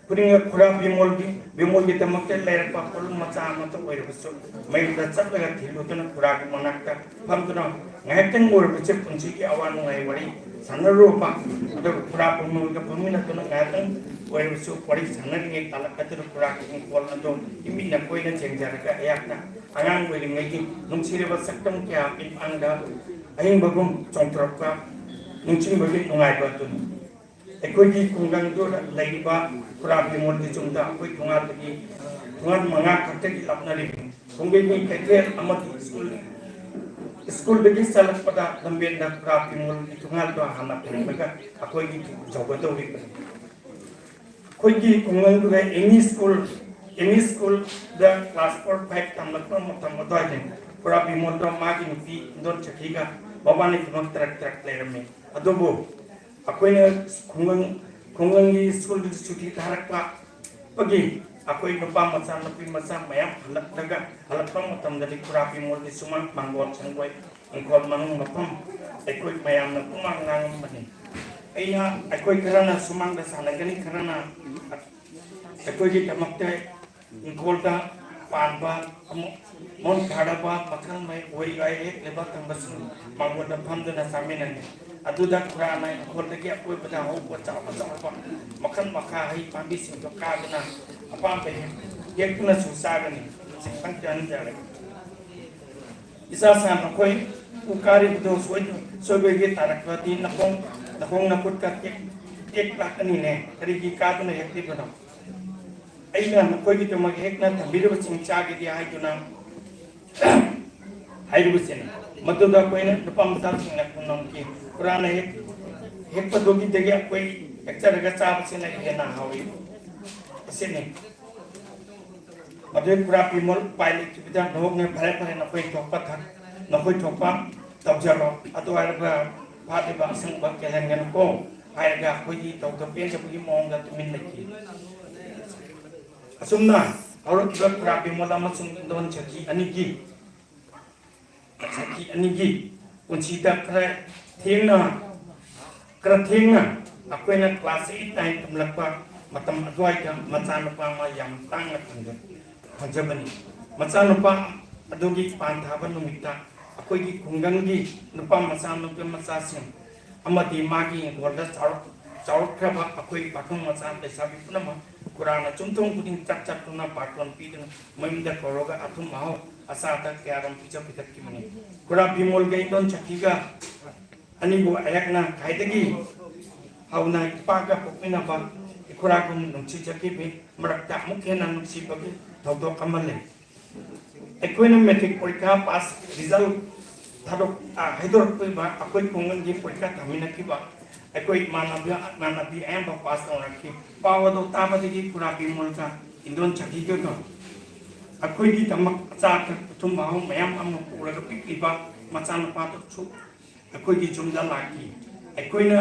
ꯈꯨꯗꯤꯡꯗ ꯈꯨꯔꯥ ꯕꯤꯃꯣꯜꯒꯤ, ꯕꯤꯃꯣꯜꯒꯤꯗꯃꯛꯇ ꯂꯩꯔꯛꯄ ꯄꯣꯠꯂꯨꯝ ꯃꯆꯥ ꯑꯃꯠꯇ ꯑꯣꯏꯔꯕꯁꯨ ꯃꯌꯨꯝꯗ ꯆꯠꯂꯒ ꯊꯤꯜꯂꯨꯗꯨꯅ ꯈꯨꯔꯥꯒꯤ ꯃꯅꯥꯛꯇ ꯐꯝꯗꯨꯅ ꯉꯥꯏꯍꯥꯛꯇꯪ ꯑꯣꯏꯔꯕꯁꯨ ꯄꯨꯟꯁꯤꯒꯤ ꯑꯋꯥ ꯅꯨꯡꯉꯥꯏ ꯋꯥꯔꯤ ꯁꯥꯟꯅꯔꯨꯕ, ꯑꯗꯨꯒ ꯈꯨꯔꯥ ꯕꯤꯃꯣꯜꯒ ꯐꯝꯃꯤꯟꯅꯗꯨꯅ ꯉꯥꯏꯍꯥꯛꯇꯪ ꯑꯣꯏꯔꯕꯁꯨ ꯋꯥꯔꯤ ꯁꯥꯟꯅꯔꯤꯉꯩ ꯇꯥꯂꯛꯀꯗꯧꯔꯤꯕ ꯈꯨꯔꯥꯒꯤ ꯏꯪꯈꯣꯜ ꯑꯗꯨ ꯏꯃꯤꯠꯅ ꯀꯣꯏꯅ ꯌꯦꯡꯖꯔꯒ ꯑꯩꯍꯥꯛꯅ ꯑꯉꯥꯡ ꯑꯣꯏꯔꯤꯉꯩꯒꯤ ꯅꯨꯡꯁꯤꯔꯕ ꯁꯛꯇꯝ ꯀꯌꯥ ꯃꯤꯠꯃꯥꯡꯗ ꯑꯍꯤꯡꯕꯒꯨꯝ ꯆꯣꯡꯊꯣꯔꯛꯄ ꯅꯤꯡꯁꯤꯡꯕꯒꯤ ꯅꯨꯡꯉꯥꯏꯕ ꯑꯗꯨꯅꯤ꯫ ꯑꯩꯈꯣꯏꯒꯤ ꯈꯨꯡꯒꯪꯗꯨꯗ ꯂꯩꯔꯤꯕ ꯈꯨꯔꯥ ꯕꯤꯃꯣꯜꯒꯤ ꯌꯨꯝꯗ ꯑꯩꯈꯣꯏ ꯊꯣꯡꯒꯥꯜꯗꯒꯤ ꯊꯣꯡꯒꯥꯜ ꯃꯉꯥ ꯈꯛꯇꯒꯤ ꯂꯥꯞꯅꯔꯤꯕꯅꯤ꯫ ꯈꯣꯡꯖꯣꯝꯒꯤ ꯀꯩꯊꯦꯜ ꯑꯃꯗꯤ ꯁ꯭ꯀꯨꯜ, ꯁ꯭ꯀꯨꯜꯗꯒꯤ ꯆꯠꯂꯛꯄꯗ ꯂꯝꯕꯦꯟꯗ ꯈꯨꯔꯥ ꯕꯤꯃꯣꯜꯒꯤ ꯊꯣꯡꯒꯥꯜꯗꯣ ꯍꯥꯟꯅ ꯐꯪꯂꯒ ꯑꯩꯈꯣꯏꯒꯤ ꯌꯧꯒꯗꯧꯔꯤꯕꯅꯤ꯫ ꯑꯩꯈꯣꯏꯒꯤ ꯈꯨꯡꯒꯪꯗꯨꯗ M E school, M E ꯁ꯭ꯀꯨꯜꯗ ꯀ꯭ꯂꯥꯁ ꯐꯣꯔ ꯐꯥꯏꯚ ꯇꯝꯂꯛꯄ ꯃꯇꯝ ꯑꯗꯨꯋꯥꯏꯗ ꯈꯨꯔꯥ ꯕꯤꯃꯣꯜꯗꯣ ꯃꯥꯒꯤ ꯅꯨꯄꯤ ꯏꯟꯗꯣꯟ ꯁꯈꯤꯒ ꯃꯕꯥꯅꯤꯒꯤꯗꯃꯛ ꯇꯔꯛ ꯇꯔꯛ ꯂꯩꯔꯝꯃꯤ꯫ ꯑꯗꯨꯕꯨ ꯑꯩꯈꯣꯏꯅ ꯈꯨꯡꯒꯪ, ꯈꯨꯡꯒꯪꯒꯤ ꯁ꯭ꯀꯨꯜꯗꯨ ꯁꯨꯇꯤ ꯊꯥꯔꯛꯄꯒꯤ ꯑꯩꯈꯣꯏ ꯅꯨꯄꯥ ꯃꯆꯥ, ꯅꯨꯄꯤ ꯃꯆꯥ ꯃꯌꯥꯝ ꯍꯜꯂꯛꯂꯒ, ꯍꯜꯂꯛꯄ ꯃꯇꯝꯗꯗꯤ ꯈꯨꯔꯥ ꯕꯤꯃꯣꯜꯒꯤ ꯁꯨꯃꯥꯡ, ꯃꯥꯡꯒꯣꯜ, ꯁꯪꯒꯣꯏ, ꯏꯪꯈꯣꯜ ꯃꯅꯨꯡ ꯃꯐꯝ ꯑꯩꯈꯣꯏ ꯃꯌꯥꯝꯅ ꯄꯨꯝꯃꯥꯡ ꯉꯥꯡꯂꯝꯕꯅꯤ꯫ ꯑꯩꯅ, ꯑꯩꯈꯣꯏ ꯈꯔꯅ ꯁꯨꯃꯥꯡꯗ ꯁꯥꯟꯅꯒꯅꯤ, ꯈꯔꯅ ꯑꯩꯈꯣꯏꯒꯤꯗꯃꯛꯇ ꯏꯪꯈꯣꯜꯗ ꯄꯥꯟꯕ ꯑꯃ-, ꯃꯨꯟ ꯊꯥꯔꯕ ꯃꯈꯜ ꯃꯍꯩ ꯎꯍꯩ ꯋꯥꯍꯩ ꯍꯦꯛꯂꯤꯕ ꯊꯝꯕꯁꯤꯡ ꯃꯥꯡꯒꯣꯟꯗ ꯐꯝꯗꯨꯅ ꯆꯥꯃꯤꯟꯅꯅꯤ꯫ ꯑꯗꯨꯗ ꯈꯨꯔꯥꯅ ꯏꯪꯈꯣꯜꯗꯒꯤ ꯑꯀꯣꯏꯕꯗ ꯍꯧꯕ ꯆꯥꯎꯕ ꯆꯥꯎꯕ ꯃꯈꯜ ꯃꯈꯥ ꯍꯩ ꯄꯥꯝꯕꯤꯁꯤꯡꯗꯨ ꯀꯥꯗꯨꯅ ꯑꯄꯥꯝꯕ ꯍꯦꯛ-, ꯍꯦꯛꯇꯨꯅꯁꯨ ꯆꯥꯒꯅꯤ꯫ ꯁꯦꯡꯇꯪ ꯆꯥꯍꯟꯖꯔꯒꯦ꯫ ꯏꯆꯥꯁꯥ, ꯅꯈꯣꯏ ꯎ ꯀꯥꯔꯤꯕꯗꯨ ꯁꯣꯏ-, ꯁꯣꯏꯕꯒꯤ ꯇꯥꯔꯛꯄꯗꯤ ꯅꯈꯣꯡ, ꯅꯈꯣꯡ ꯅꯈꯨꯠꯀ ꯇꯦꯛ, ꯇꯦꯛ ꯂꯥꯛꯀꯅꯤꯅꯦ꯫ ꯀꯔꯤꯒꯤ ꯀꯥꯗꯨꯅ ꯍꯦꯛꯂꯤꯕꯅꯣ? ꯑꯩꯅ ꯅꯈꯣꯏꯒꯤꯗꯃꯛ ꯍꯦꯛꯅ ꯊꯝꯕꯤꯔꯤꯕꯁꯤꯡ ꯆꯥꯒꯦꯗꯤ ꯍꯥꯏꯗꯨꯅ ꯍꯥꯏꯔꯤꯕꯁꯤꯅꯤ꯫ ꯃꯗꯨꯗ ꯑꯩꯈꯣꯏꯅ ꯅꯨꯄꯥ ꯃꯆꯥꯁꯤꯡꯅ ꯈꯨꯝꯂꯝꯈꯤ, "ꯈꯨꯔꯥꯅ ꯍꯦꯛ-, ꯍꯦꯛꯄꯗꯨꯒꯤꯗꯒꯤ ꯑꯩꯈꯣꯏ ꯍꯦꯛꯆꯔꯒ ꯆꯥꯕꯁꯤꯅ ꯍꯦꯟꯅ ꯍꯥꯎꯏ" ꯑꯁꯤꯅꯤ꯫ ꯃꯗꯨꯒꯤ ꯈꯨꯔꯥ ꯕꯤꯃꯣꯜ ꯎꯄꯥꯏ ꯂꯩꯇꯕꯤꯗ ꯅꯍꯣꯛꯅ "ꯐꯔꯦ, ꯐꯔꯦ, ꯅꯈꯣꯏ ꯊꯣꯛꯄ ꯊꯛ-, ꯅꯈꯣꯏ ꯊꯣꯛꯄ ꯇꯧꯖꯔꯣ, ꯑꯗꯨ ꯍꯥꯏꯔꯒ ꯐꯥꯠꯂꯤꯕ ꯑꯁꯪꯕ ꯀꯦꯜꯍꯟꯒꯅꯨꯀꯣ" ꯍꯥꯏꯔꯒ ꯑꯩꯈꯣꯏꯒꯤ ꯇꯧꯗ ꯄꯦꯟꯗꯕꯒꯤ ꯃꯑꯣꯡꯗ ꯇꯨꯃꯤꯟ ꯂꯩꯈꯤ꯫ ꯑꯁꯨꯝꯅ ꯍꯧꯔꯛꯈꯤꯕ ꯈꯨꯔꯥ ꯕꯤꯃꯣꯜ ꯑꯃꯁꯨꯡ ꯏꯟꯗꯣꯟ ꯁꯈꯤ ꯑꯅꯤꯒꯤ, ꯁꯈꯤ ꯑꯅꯤꯒꯤ ꯄꯨꯟꯁꯤꯗ ꯈꯔ ꯊꯦꯡꯅ, ꯈꯔ ꯊꯦꯡꯅ ꯑꯩꯈꯣꯏꯅ class eight nine ꯇꯝꯂꯛꯄ ꯃꯇꯝ ꯑꯗꯨꯋꯥꯏꯗ ꯃꯆꯥꯅꯨꯄꯥ ꯑꯃ ꯌꯥꯝ ꯇꯥꯡꯅ ꯐꯪꯖ-, ꯐꯪꯖꯕꯅꯤ꯫ ꯃꯆꯥꯅꯨꯄꯥ ꯑꯗꯨꯒꯤ ꯄꯥꯟ ꯊꯥꯕ ꯅꯨꯃꯤꯠꯇ ꯑꯩꯈꯣꯏꯒꯤ ꯈꯨꯡꯒꯪꯒꯤ ꯅꯨꯄꯥ ꯃꯆꯥ, ꯅꯨꯄꯤ ꯃꯆꯥꯁꯤꯡ ꯑꯃꯗꯤ ꯃꯥꯒꯤ ꯏꯪꯈꯣꯜꯗ ꯆꯥꯎꯔꯛ-, ꯆꯥꯎꯔꯛꯈ꯭ꯔꯕ ꯑꯩꯈꯣꯏ ꯄꯥꯈꯪ ꯃꯆꯥ ꯂꯩꯁꯥꯕꯤ ꯄꯨꯝꯅꯃꯛ ꯈꯨꯔꯥꯅ ꯆꯨꯝꯊꯣꯡ ꯈꯨꯗꯤꯡ ꯆꯥꯛ ꯆꯥꯛꯇꯨꯅ ꯕꯥꯔꯇꯣꯟ ꯄꯤꯗꯨꯅ ꯃꯌꯨꯝꯗ ꯀꯧꯔꯒ ꯑꯊꯨꯝ ꯑꯍꯥꯎ ꯑꯆꯥ ꯑꯊꯛ ꯀꯌꯥꯔꯣꯝ ꯄꯤꯖ ꯄꯤꯊꯛꯈꯤꯕꯅꯤ꯫ ꯈꯨꯔꯥ ꯕꯤꯃꯣꯜꯒ ꯏꯟꯗꯣꯟ ꯁꯈꯤꯒ ꯑꯅꯤꯕꯨ ꯑꯩꯍꯥꯛꯅ ꯈ꯭ꯋꯥꯏꯗꯒꯤ ꯍꯧꯅ ꯏꯄꯥꯒ ꯄꯣꯛꯃꯤꯟꯅꯕ ꯏꯈꯨꯔꯥꯒꯨꯝ ꯅꯨꯡꯁꯤꯖꯈꯤꯕꯤ꯫ ꯃꯔꯛꯇ ꯑꯃꯨꯛ ꯍꯦꯟꯅ ꯅꯨꯡꯁꯤꯕꯒꯤ ꯊꯧꯗꯣꯛ ꯑꯃ ꯂꯩ꯫ ꯑꯩꯈꯣꯏꯅ ꯃꯦꯇ꯭ꯔꯤꯛ ꯄꯔꯤꯈꯥ ꯄꯥꯁ ꯔꯤꯖꯜ ꯊꯥꯗꯣꯛ-, ꯑ, ꯍꯥꯏꯗꯣꯔꯛꯄ ꯑꯩꯈꯣꯏ ꯈꯨꯡꯒꯪꯒꯤ ꯄꯔꯤꯈꯥ ꯊꯥꯃꯤꯟꯅꯈꯤꯕ ꯑꯩꯈꯣꯏ ꯏꯃꯥꯟꯅꯕ, ꯏꯃꯥꯟꯅꯕꯤ ꯑꯌꯥꯝꯕ ꯄꯥꯁ ꯇꯧꯅꯔꯛꯈꯤ꯫ ꯄꯥꯎ ꯑꯗꯨ ꯇꯥꯕꯗꯒꯤ ꯈꯨꯔꯥ ꯕꯤꯃꯣꯜꯒ ꯏꯟꯗꯣꯟ ꯆꯍꯤꯒꯒ ꯑꯩꯈꯣꯏꯒꯤꯗꯃꯛ ꯑꯆꯥ ꯑꯊꯛ ꯑꯊꯨꯝ ꯑꯍꯥꯎ ꯃꯌꯥꯝ ꯑꯃ ꯄꯨꯔꯒ ꯄꯤꯛꯂꯤꯕ ꯃꯆꯥꯅꯨꯄꯥꯗꯨꯁꯨ ꯑꯩꯈꯣꯏꯒꯤ ꯌꯨꯝꯗ ꯂꯥꯛꯈꯤ꯫ ꯑꯩꯈꯣꯏꯅ,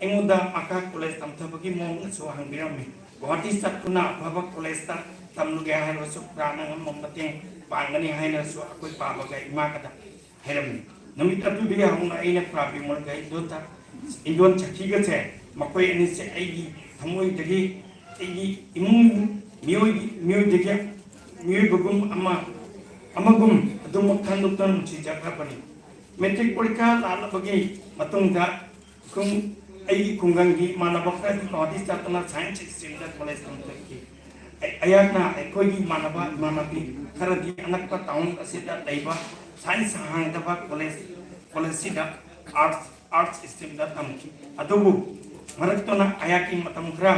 ꯑꯩꯉꯣꯟꯗ ꯃꯈꯥ ꯀꯣꯂꯦꯖ ꯇꯝꯊꯕꯒꯤ ꯃꯑꯣꯡꯗꯁꯨ ꯍꯪꯕꯤꯔꯝꯃꯤ꯫ ꯒꯨꯋꯥꯍꯥꯇꯤ ꯆꯠꯇꯨꯅ ꯑꯐꯕ ꯀꯣꯂꯦꯖꯇ ꯇꯝꯂꯨꯒꯦ ꯍꯥꯏꯔꯕꯁꯨ ꯈꯨꯔꯥꯅ ꯑꯉꯝꯕ ꯃꯇꯦꯡ ꯄꯥꯡꯒꯅꯤ ꯍꯥꯏꯅꯁꯨ ꯑꯩꯈꯣꯏ ꯄꯥꯕꯒ ꯏꯃꯥꯒꯗ ꯍꯥꯏꯔꯝꯃꯤ꯫ ꯅꯨꯃꯤꯠ ꯑꯗꯨꯗꯒꯤ ꯍꯧꯅ ꯑꯩꯅ ꯈꯨꯔꯥ ꯕꯤꯃꯣꯜꯒ ꯏꯟꯗꯣꯟ ꯆ-, ꯏꯟꯗꯣꯟ ꯆꯈꯤꯒꯁꯦ ꯃꯈꯣꯏ ꯑꯅꯤꯁꯦ ꯑꯩꯒꯤ ꯊꯃꯣꯏꯗꯒꯤ, ꯑꯩꯒꯤ ꯏꯃꯨꯡ ꯃꯤꯑꯣꯏ, ꯃꯤꯑꯣꯏꯗꯒꯤ, ꯃꯤꯑꯣꯏꯕꯒꯨꯝ ꯑꯃ, ꯑꯃꯒꯨꯝ ꯑꯗꯨꯃꯛ ꯈꯟꯗꯣꯛꯇꯨꯅ ꯅꯨꯡꯁꯤꯖꯈ꯭ꯔꯕꯅꯤ꯫ ꯃꯦꯇ꯭ꯔꯤꯛ ꯄꯔꯤꯈꯥ ꯂꯥꯛꯂꯕꯒꯤ ꯃꯇꯨꯡꯗ ꯈꯨꯡ-, ꯑꯩꯒꯤ ꯈꯨꯡꯒꯪꯒꯤ ꯏꯃꯥꯟꯅꯕ ꯈꯔꯗꯤ ꯒꯨꯋꯥꯍꯥꯇꯤ ꯆꯠꯇꯨꯅ ꯁꯥꯏꯟꯁ ꯁ꯭ꯇ꯭ꯔꯤꯝꯗ ꯀꯣꯂꯦꯖ ꯇꯝꯊꯈꯤ꯫ ꯑꯩ-, ꯑꯩꯍꯥꯛꯅ ꯑꯩꯈꯣꯏꯒꯤ ꯏꯃꯥꯟꯅꯕ ꯏꯃꯥꯟꯅꯕꯤ ꯈꯔꯗꯤ ꯑꯅꯛꯄ ꯇꯥꯎꯟ ꯑꯁꯤꯗ ꯂꯩꯕ ꯁꯥꯏꯟꯁ ꯍꯥꯡꯗꯕ ꯀꯣꯂꯦꯖ, ꯀꯣꯂꯦꯖꯁꯤꯗ ꯑꯥꯔꯠꯁ, ꯑꯥꯔꯠꯁ ꯁ꯭ꯇ꯭ꯔꯤꯝꯗ ꯇꯝꯈꯤ꯫ ꯑꯗꯨꯕꯨ ꯃꯔꯛꯇꯅ ꯑꯩꯍꯥꯛꯀꯤ ꯃꯇꯝ ꯈꯔ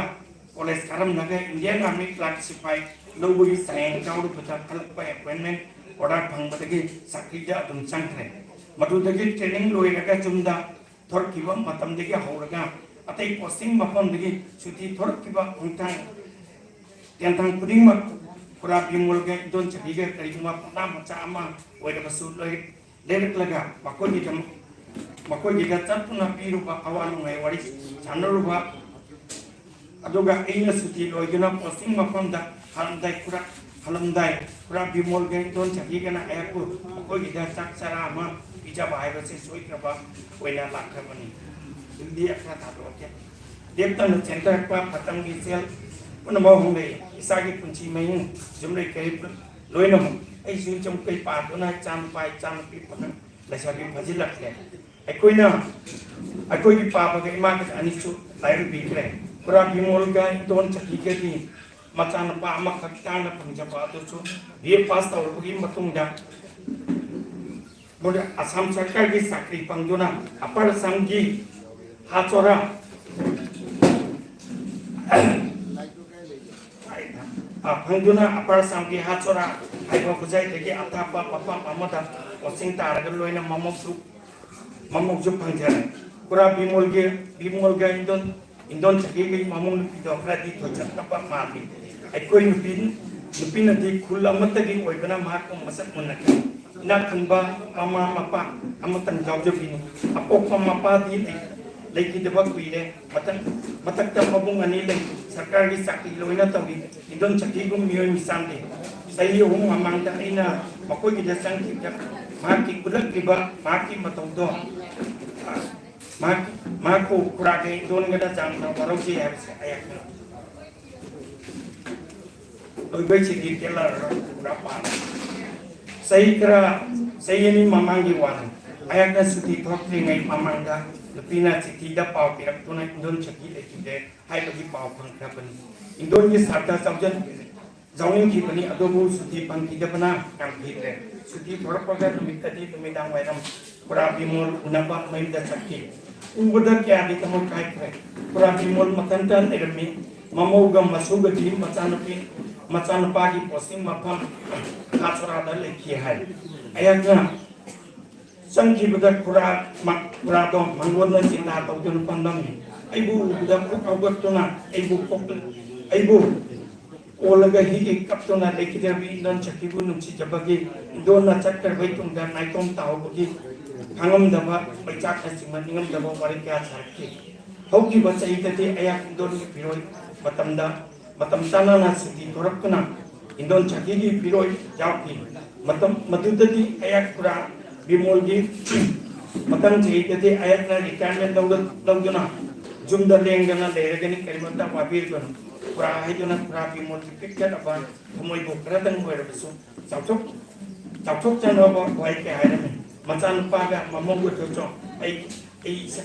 ꯀꯣꯂꯦꯖ ꯀꯥꯔꯝꯂꯒ ꯏꯟꯗꯤꯌꯟ ꯑꯥꯔꯃꯤ ꯀ꯭ꯂꯥꯔꯛ ꯁꯤꯐꯥꯏ ꯂꯧꯕꯒꯤ ꯆꯌꯦꯡ ꯌꯥꯎꯔꯨꯕꯗ ꯈꯜꯂꯛꯄ ꯑꯦꯄꯣꯏꯟꯃꯦꯟ ꯑꯣꯔꯗꯔ ꯐꯪꯕꯗꯒꯤ ꯆꯥꯀ꯭ꯔꯤꯗ ꯑꯗꯨꯝ ꯆꯪꯈ꯭ꯔꯦ꯫ ꯃꯗꯨꯗꯒꯤ ꯇ꯭ꯔꯦꯅꯤꯡ ꯂꯣꯏꯔꯒ ꯌꯨꯝꯗ ꯊꯣꯔꯛꯈꯤꯕ ꯃꯇꯝꯗꯒꯤ ꯍꯧꯔꯒ ꯑꯇꯩ ꯄꯣꯁꯇꯤꯡ ꯃꯐꯝꯗꯒꯤ ꯁꯨꯇꯤ ꯊꯣꯔꯛꯈꯤꯕ ꯈꯣꯡꯊꯥꯡ ꯇꯦꯟꯊꯥꯡ ꯈꯨꯗꯤꯡꯃꯛ ꯈꯨꯔꯥ ꯕꯤꯃꯣꯜꯒ ꯏꯟꯗꯣꯟ ꯆꯍꯤꯒ ꯀꯔꯤꯒꯨꯝꯕ ꯄꯣꯊꯥ ꯃꯆꯥ ꯑꯃ ꯑꯣꯏꯔꯕꯁꯨ ꯂꯣꯏ ꯂꯩꯔꯛꯂꯒ ꯃꯈꯣꯏꯒꯤꯗꯃꯛ, ꯃꯈꯣꯏꯒꯤꯗ ꯆꯠꯇꯨꯅ ꯄꯤꯔꯨꯕ ꯑꯋꯥ ꯅꯨꯡꯉꯥꯏ ꯋꯥꯔꯤ ꯁꯥꯟꯅꯔꯨꯕ, ꯑꯗꯨꯒ ꯑꯩꯅ ꯁꯨꯇꯤ ꯂꯣꯏꯗꯨꯅ ꯄꯣꯁꯇꯤꯡ ꯃꯐꯝꯗ ꯍꯜꯂꯝꯗꯥꯏ ꯈꯨꯔꯥ, ꯍꯜꯂꯝꯗꯥꯏ ꯈꯨꯔꯥ ꯕꯤꯃꯣꯜꯒ ꯏꯟꯗꯣꯟ ꯆꯍꯤꯒꯅ ꯑꯩꯍꯥꯛꯄꯨ ꯃꯈꯣꯏꯒꯤꯗ ꯆꯥꯛ ꯆꯔꯥ ꯑꯃ ꯄꯤꯖꯕ ꯍꯥꯏꯕꯁꯤ ꯁꯣꯏꯗ꯭ꯔꯕ ꯑꯣꯏꯅ ꯂꯥꯛꯈ꯭ꯔꯕꯅꯤ꯫ ꯑꯗꯨꯗꯤ ꯑꯩ ꯈꯔ ꯊꯥꯗꯣꯛꯑꯒꯦ꯫ ꯂꯦꯞꯇꯅ ꯆꯦꯟꯊꯔꯛꯄ ꯃꯇꯝꯒꯤ ꯏꯆꯦꯜ ꯄꯨꯝꯅꯃꯛ ꯍꯣꯡꯂꯛꯏ꯫ ꯏꯆꯥꯒꯤ ꯄꯨꯟꯁꯤ ꯃꯍꯤꯡ, ꯌꯨꯝꯂꯩ ꯀꯩꯔꯩ ꯂꯣꯏꯅꯃꯛ꯫ ꯑꯩꯁꯨ ꯌꯨꯝ ꯀꯩ ꯄꯥꯟꯗꯨꯅ ꯏꯆꯥꯅꯨꯄꯥ, ꯏꯆꯥꯅꯨꯄꯤ ꯄꯥꯈꯪ ꯂꯩꯁꯥꯕꯤ ꯐꯥꯖꯤꯜꯂꯛꯂꯦ꯫ ꯑꯩꯈꯣꯏꯅ, ꯑꯩꯈꯣꯏꯒꯤ ꯄꯥꯕꯒ ꯏꯃꯥꯒ ꯑꯅꯤꯁꯨ ꯂꯥꯏꯔꯤꯛ ꯄꯤꯈ꯭ꯔꯦ꯫ ꯈꯨꯔꯥ ꯕꯤꯃꯣꯜꯒ ꯏꯟꯗꯣꯟ ꯆꯀꯤꯒꯗꯤ ꯃꯆꯥꯅꯨꯄꯥ ꯑꯃꯈꯛ ꯇꯥꯡꯅ ꯐꯪꯖꯕ ꯑꯗꯨꯁꯨ ꯕꯤ ꯑꯦ ꯄꯥꯁ ꯇꯧꯔꯕꯒꯤ ꯃꯇꯨꯡꯗ ꯃꯣꯏ ꯑꯁꯥꯝ ꯁꯔꯀꯥꯔꯒꯤ ꯆꯥꯀ꯭ꯔꯤ ꯐꯪꯗꯨꯅ ꯑꯄꯔ ꯑꯁꯥꯝꯒꯤ ꯍꯥꯆꯣꯔꯥ ꯐꯪꯗꯨꯅ ꯑꯄꯔ ꯑꯁꯥꯝꯒꯤ ꯍꯥꯆꯣꯔꯥ ꯍꯥꯏꯕ ꯈꯨꯖꯥꯏꯗꯒꯤ ꯑꯊꯥꯞꯄ ꯃꯐꯝ ꯑꯃꯗ ꯄꯣꯁꯇꯤꯡ ꯇꯥꯔꯒ ꯂꯣꯏꯅ ꯃꯃꯧꯁꯨ ꯃꯃꯧꯁꯨ ꯐꯪꯖꯔꯦ꯫ ꯈꯨꯔꯥ ꯕꯤꯃꯣꯜꯒꯤ, ꯕꯤꯃꯣꯜꯒ ꯏꯟꯗꯣꯟ, ꯏꯟꯗꯣꯟ ꯆꯀꯤꯒꯤ ꯃꯃꯧ ꯅꯨꯄꯤꯗꯣ ꯈꯔꯗꯤ ꯊꯣꯏꯖꯠꯅꯕ ꯃꯥꯜꯂꯤ꯫ ꯑꯩꯈꯣꯏ ꯅꯨꯄꯤ, ꯅꯨꯄꯤꯅꯗꯤ ꯈꯨꯜ ꯑꯃꯠꯇꯒꯤ ꯑꯣꯏꯕꯅ ꯃꯍꯥꯛꯄꯨ ꯃꯁꯛ ꯃꯨꯟꯅ ꯈꯪꯏ꯫ ꯏꯅꯥꯛ ꯈꯨꯟꯕ ꯃꯃꯥ ꯃꯄꯥ ꯑꯃꯇꯪ ꯌꯥꯎꯖꯕꯤꯅꯤ꯫ ꯑꯄꯣꯛꯄ ꯃꯄꯥꯗꯤ ꯂꯩ-, ꯂꯩꯈꯤꯗꯕ ꯀꯨꯏꯔꯦ꯫ ꯃꯊꯪ, ꯃꯊꯛꯇ ꯃꯕꯨꯡ ꯑꯅꯤ ꯂꯩ꯫ ꯁꯔꯀꯥꯔꯒꯤ ꯆꯥꯀ꯭ꯔꯤ ꯂꯣꯏꯅ ꯇꯧꯔꯤ꯫ ꯏꯟꯗꯣꯟ ꯆꯀꯤꯒꯨꯝ ꯃꯤꯑꯣꯏ ꯃꯤꯆꯥꯡꯗꯦ꯫ ꯆꯍꯤ ꯑꯍꯨꯝ ꯃꯃꯥꯡꯗ ꯑꯩꯅ ꯃꯈꯣꯏꯒꯤꯗ ꯆꯪꯈꯤꯕꯗ ꯃꯍꯥꯛꯀꯤ ꯎꯠꯂꯛꯂꯤꯕ ꯃꯍꯥꯛꯀꯤ ꯃꯇꯧꯗꯣ, ꯃꯍꯥꯛ, ꯃꯍꯥꯛꯄꯨ ꯈꯨꯔꯥꯒ ꯏꯟꯗꯣꯟꯒꯗ ꯌꯥꯝꯅ ꯋꯥꯔꯧꯖꯩ ꯍꯥꯏꯕꯁꯦ ꯑꯩꯍꯥꯛꯅ ꯂꯣꯏꯕꯩꯁꯤꯗꯤ ꯇꯦꯜꯂꯔ ꯄꯨꯔꯥ ꯄꯥꯔꯦ꯫ ꯆꯍꯤ ꯈꯔ, ꯆꯍꯤ ꯑꯅꯤ ꯃꯃꯥꯡꯒꯤ ꯋꯥꯅꯤ꯫ ꯑꯩꯍꯥꯛꯅ ꯁꯨꯇꯤ ꯊꯣꯛꯇ꯭ꯔꯤꯉꯩ ꯃꯃꯥꯡꯗ ꯅꯨꯄꯤꯅ ꯆꯤꯊꯤꯗ ꯄꯥꯎ ꯄꯤꯔꯛꯇꯨꯅ ꯏꯟꯗꯣꯟ ꯆꯀꯤ ꯂꯩꯈꯤꯗꯦ ꯍꯥꯏꯕꯒꯤ ꯄꯥꯎ ꯐꯪꯈ꯭ꯔꯕꯅꯤ꯫ ꯏꯟꯗꯣꯟꯒꯤ ꯁꯥꯇ꯭ꯔ ꯆꯥꯎꯖꯟ-, ꯌꯥꯎꯅꯤꯡꯈꯤꯕꯅꯤ, ꯑꯗꯨꯕꯨ ꯁꯨꯇꯤ ꯐꯪꯈꯤꯗꯕꯅ ꯉꯝꯈꯤꯗ꯭ꯔꯦ꯫ ꯁꯨꯇꯤ ꯊꯣꯔꯛꯄꯒ ꯅꯨꯃꯤꯠꯇꯗꯤ ꯅꯨꯃꯤꯗꯥꯡ ꯋꯥꯏꯔꯝ ꯈꯨꯔꯥ ꯕꯤꯃꯣꯜ ꯎꯅꯕ ꯃꯌꯨꯝꯗ ꯆꯠꯈꯤ꯫ ꯎꯕꯗ ꯀꯌꯥꯗꯤ ꯊꯃꯣꯏ ꯀꯥꯏꯈ꯭ꯔꯦ꯫ ꯈꯨꯔꯥ ꯕꯤꯃꯣꯜ ꯃꯊꯟꯇ ꯂꯩꯔꯝꯃꯤ꯫ ꯃꯃꯧꯒ ꯃꯁꯨꯒꯗꯤ ꯃꯆꯥꯅꯨꯄꯤ, ꯃꯆꯥꯅꯨꯄꯥꯒꯤ ꯄꯣꯁꯇꯤꯡ ꯃꯐꯝ ꯀꯥꯁꯣꯔꯥꯗ ꯂꯩꯈꯤ ꯍꯥꯏ꯫ ꯑꯩꯍꯥꯛꯅ ꯆꯪꯈꯤꯕꯗ ꯈꯨꯔꯥ, ꯃ-, ꯈꯨꯔꯥꯗꯣ ꯃꯪꯒꯣꯟꯗ ꯆꯤꯟꯗꯥ ꯇꯧꯗꯨꯅ ꯐꯝꯂꯝꯃꯤ꯫ ꯑꯩꯕꯨ ꯎꯕꯗ ꯐꯨꯛ ꯍꯧꯒꯠꯇꯨꯅ ꯑꯩꯕꯨ ꯄꯣꯛ-, ꯑꯩꯕꯨ ꯀꯣꯜꯂꯒ ꯍꯤꯒꯤ ꯀꯞꯇꯨꯅ ꯂꯩꯈꯤꯗ꯭ꯔꯕꯤ ꯏꯟꯗꯣꯟ ꯆꯀꯤꯕꯨ ꯅꯨꯡꯁꯤꯖꯕꯒꯤ ꯏꯟꯗꯣꯟꯅ ꯆꯠꯈ꯭ꯔꯕꯩ ꯇꯨꯡꯗ ꯅꯥꯏꯇꯣꯝ ꯇꯥꯍꯧꯕꯒꯤ ꯈꯪꯉꯝꯗꯕ ꯃꯩꯆꯥꯛꯅꯆꯤꯡꯕ ꯅꯤꯡꯉꯝꯗꯕ ꯋꯥꯔꯤ ꯀꯌꯥ ꯁꯥꯔꯛꯈꯤ꯫ ꯍꯧꯈꯤꯕ ꯆꯍꯤꯗꯗꯤ ꯑꯩꯍꯥꯛ ꯏꯟꯗꯣꯟꯒꯤ ꯐꯤꯔꯣꯏ ꯃꯇꯝꯗ, ꯃꯇꯝ ꯆꯥꯅꯅ ꯁꯨꯇꯤ ꯊꯣꯔꯛꯇꯨꯅ ꯏꯟꯗꯣꯟ ꯆꯀꯤꯒꯤ ꯐꯤꯔꯣꯏ ꯌꯥꯎꯈꯤ꯫ ꯃꯇꯝ ꯃꯗꯨꯗꯗꯤ ꯑꯩꯍꯥꯛ ꯈꯨꯔꯥ ꯕꯤꯃꯣꯜꯒꯤ ꯃꯊꯪ ꯆꯍꯤꯗꯗꯤ ꯑꯩꯍꯥꯛꯅ ꯔꯤꯇꯥꯌꯔꯃꯦꯟ ꯂꯧꯗ-, ꯂꯧꯗꯨꯅ ꯌꯨꯝꯗ ꯂꯦꯡꯗꯅ ꯂꯩꯔꯒꯅꯤ, ꯀꯔꯤꯃꯠꯇ ꯋꯥꯕꯤꯔꯨꯒꯅꯨ꯫ ꯈꯨꯔꯥ ꯍꯥꯏꯗꯨꯅ ꯈꯨꯔꯥ ꯕꯤꯃꯣꯜꯒꯤ ꯄꯤꯛ ꯊꯟꯅꯕ ꯊꯃꯣꯏꯕꯨ ꯈꯔꯗꯪ ꯑꯣꯏꯔꯕꯁꯨ ꯆꯥꯎꯊꯣꯛ-, ꯆꯥꯎꯊꯣꯛꯆꯅꯕ ꯋꯥꯍꯩ ꯀꯌꯥ ꯍꯥꯏꯔꯝꯃꯤ꯫ ꯃꯆꯥꯅꯨꯄꯥꯒ ꯃꯃꯧꯒꯗꯨꯁꯨ ꯑꯩ ꯑꯩ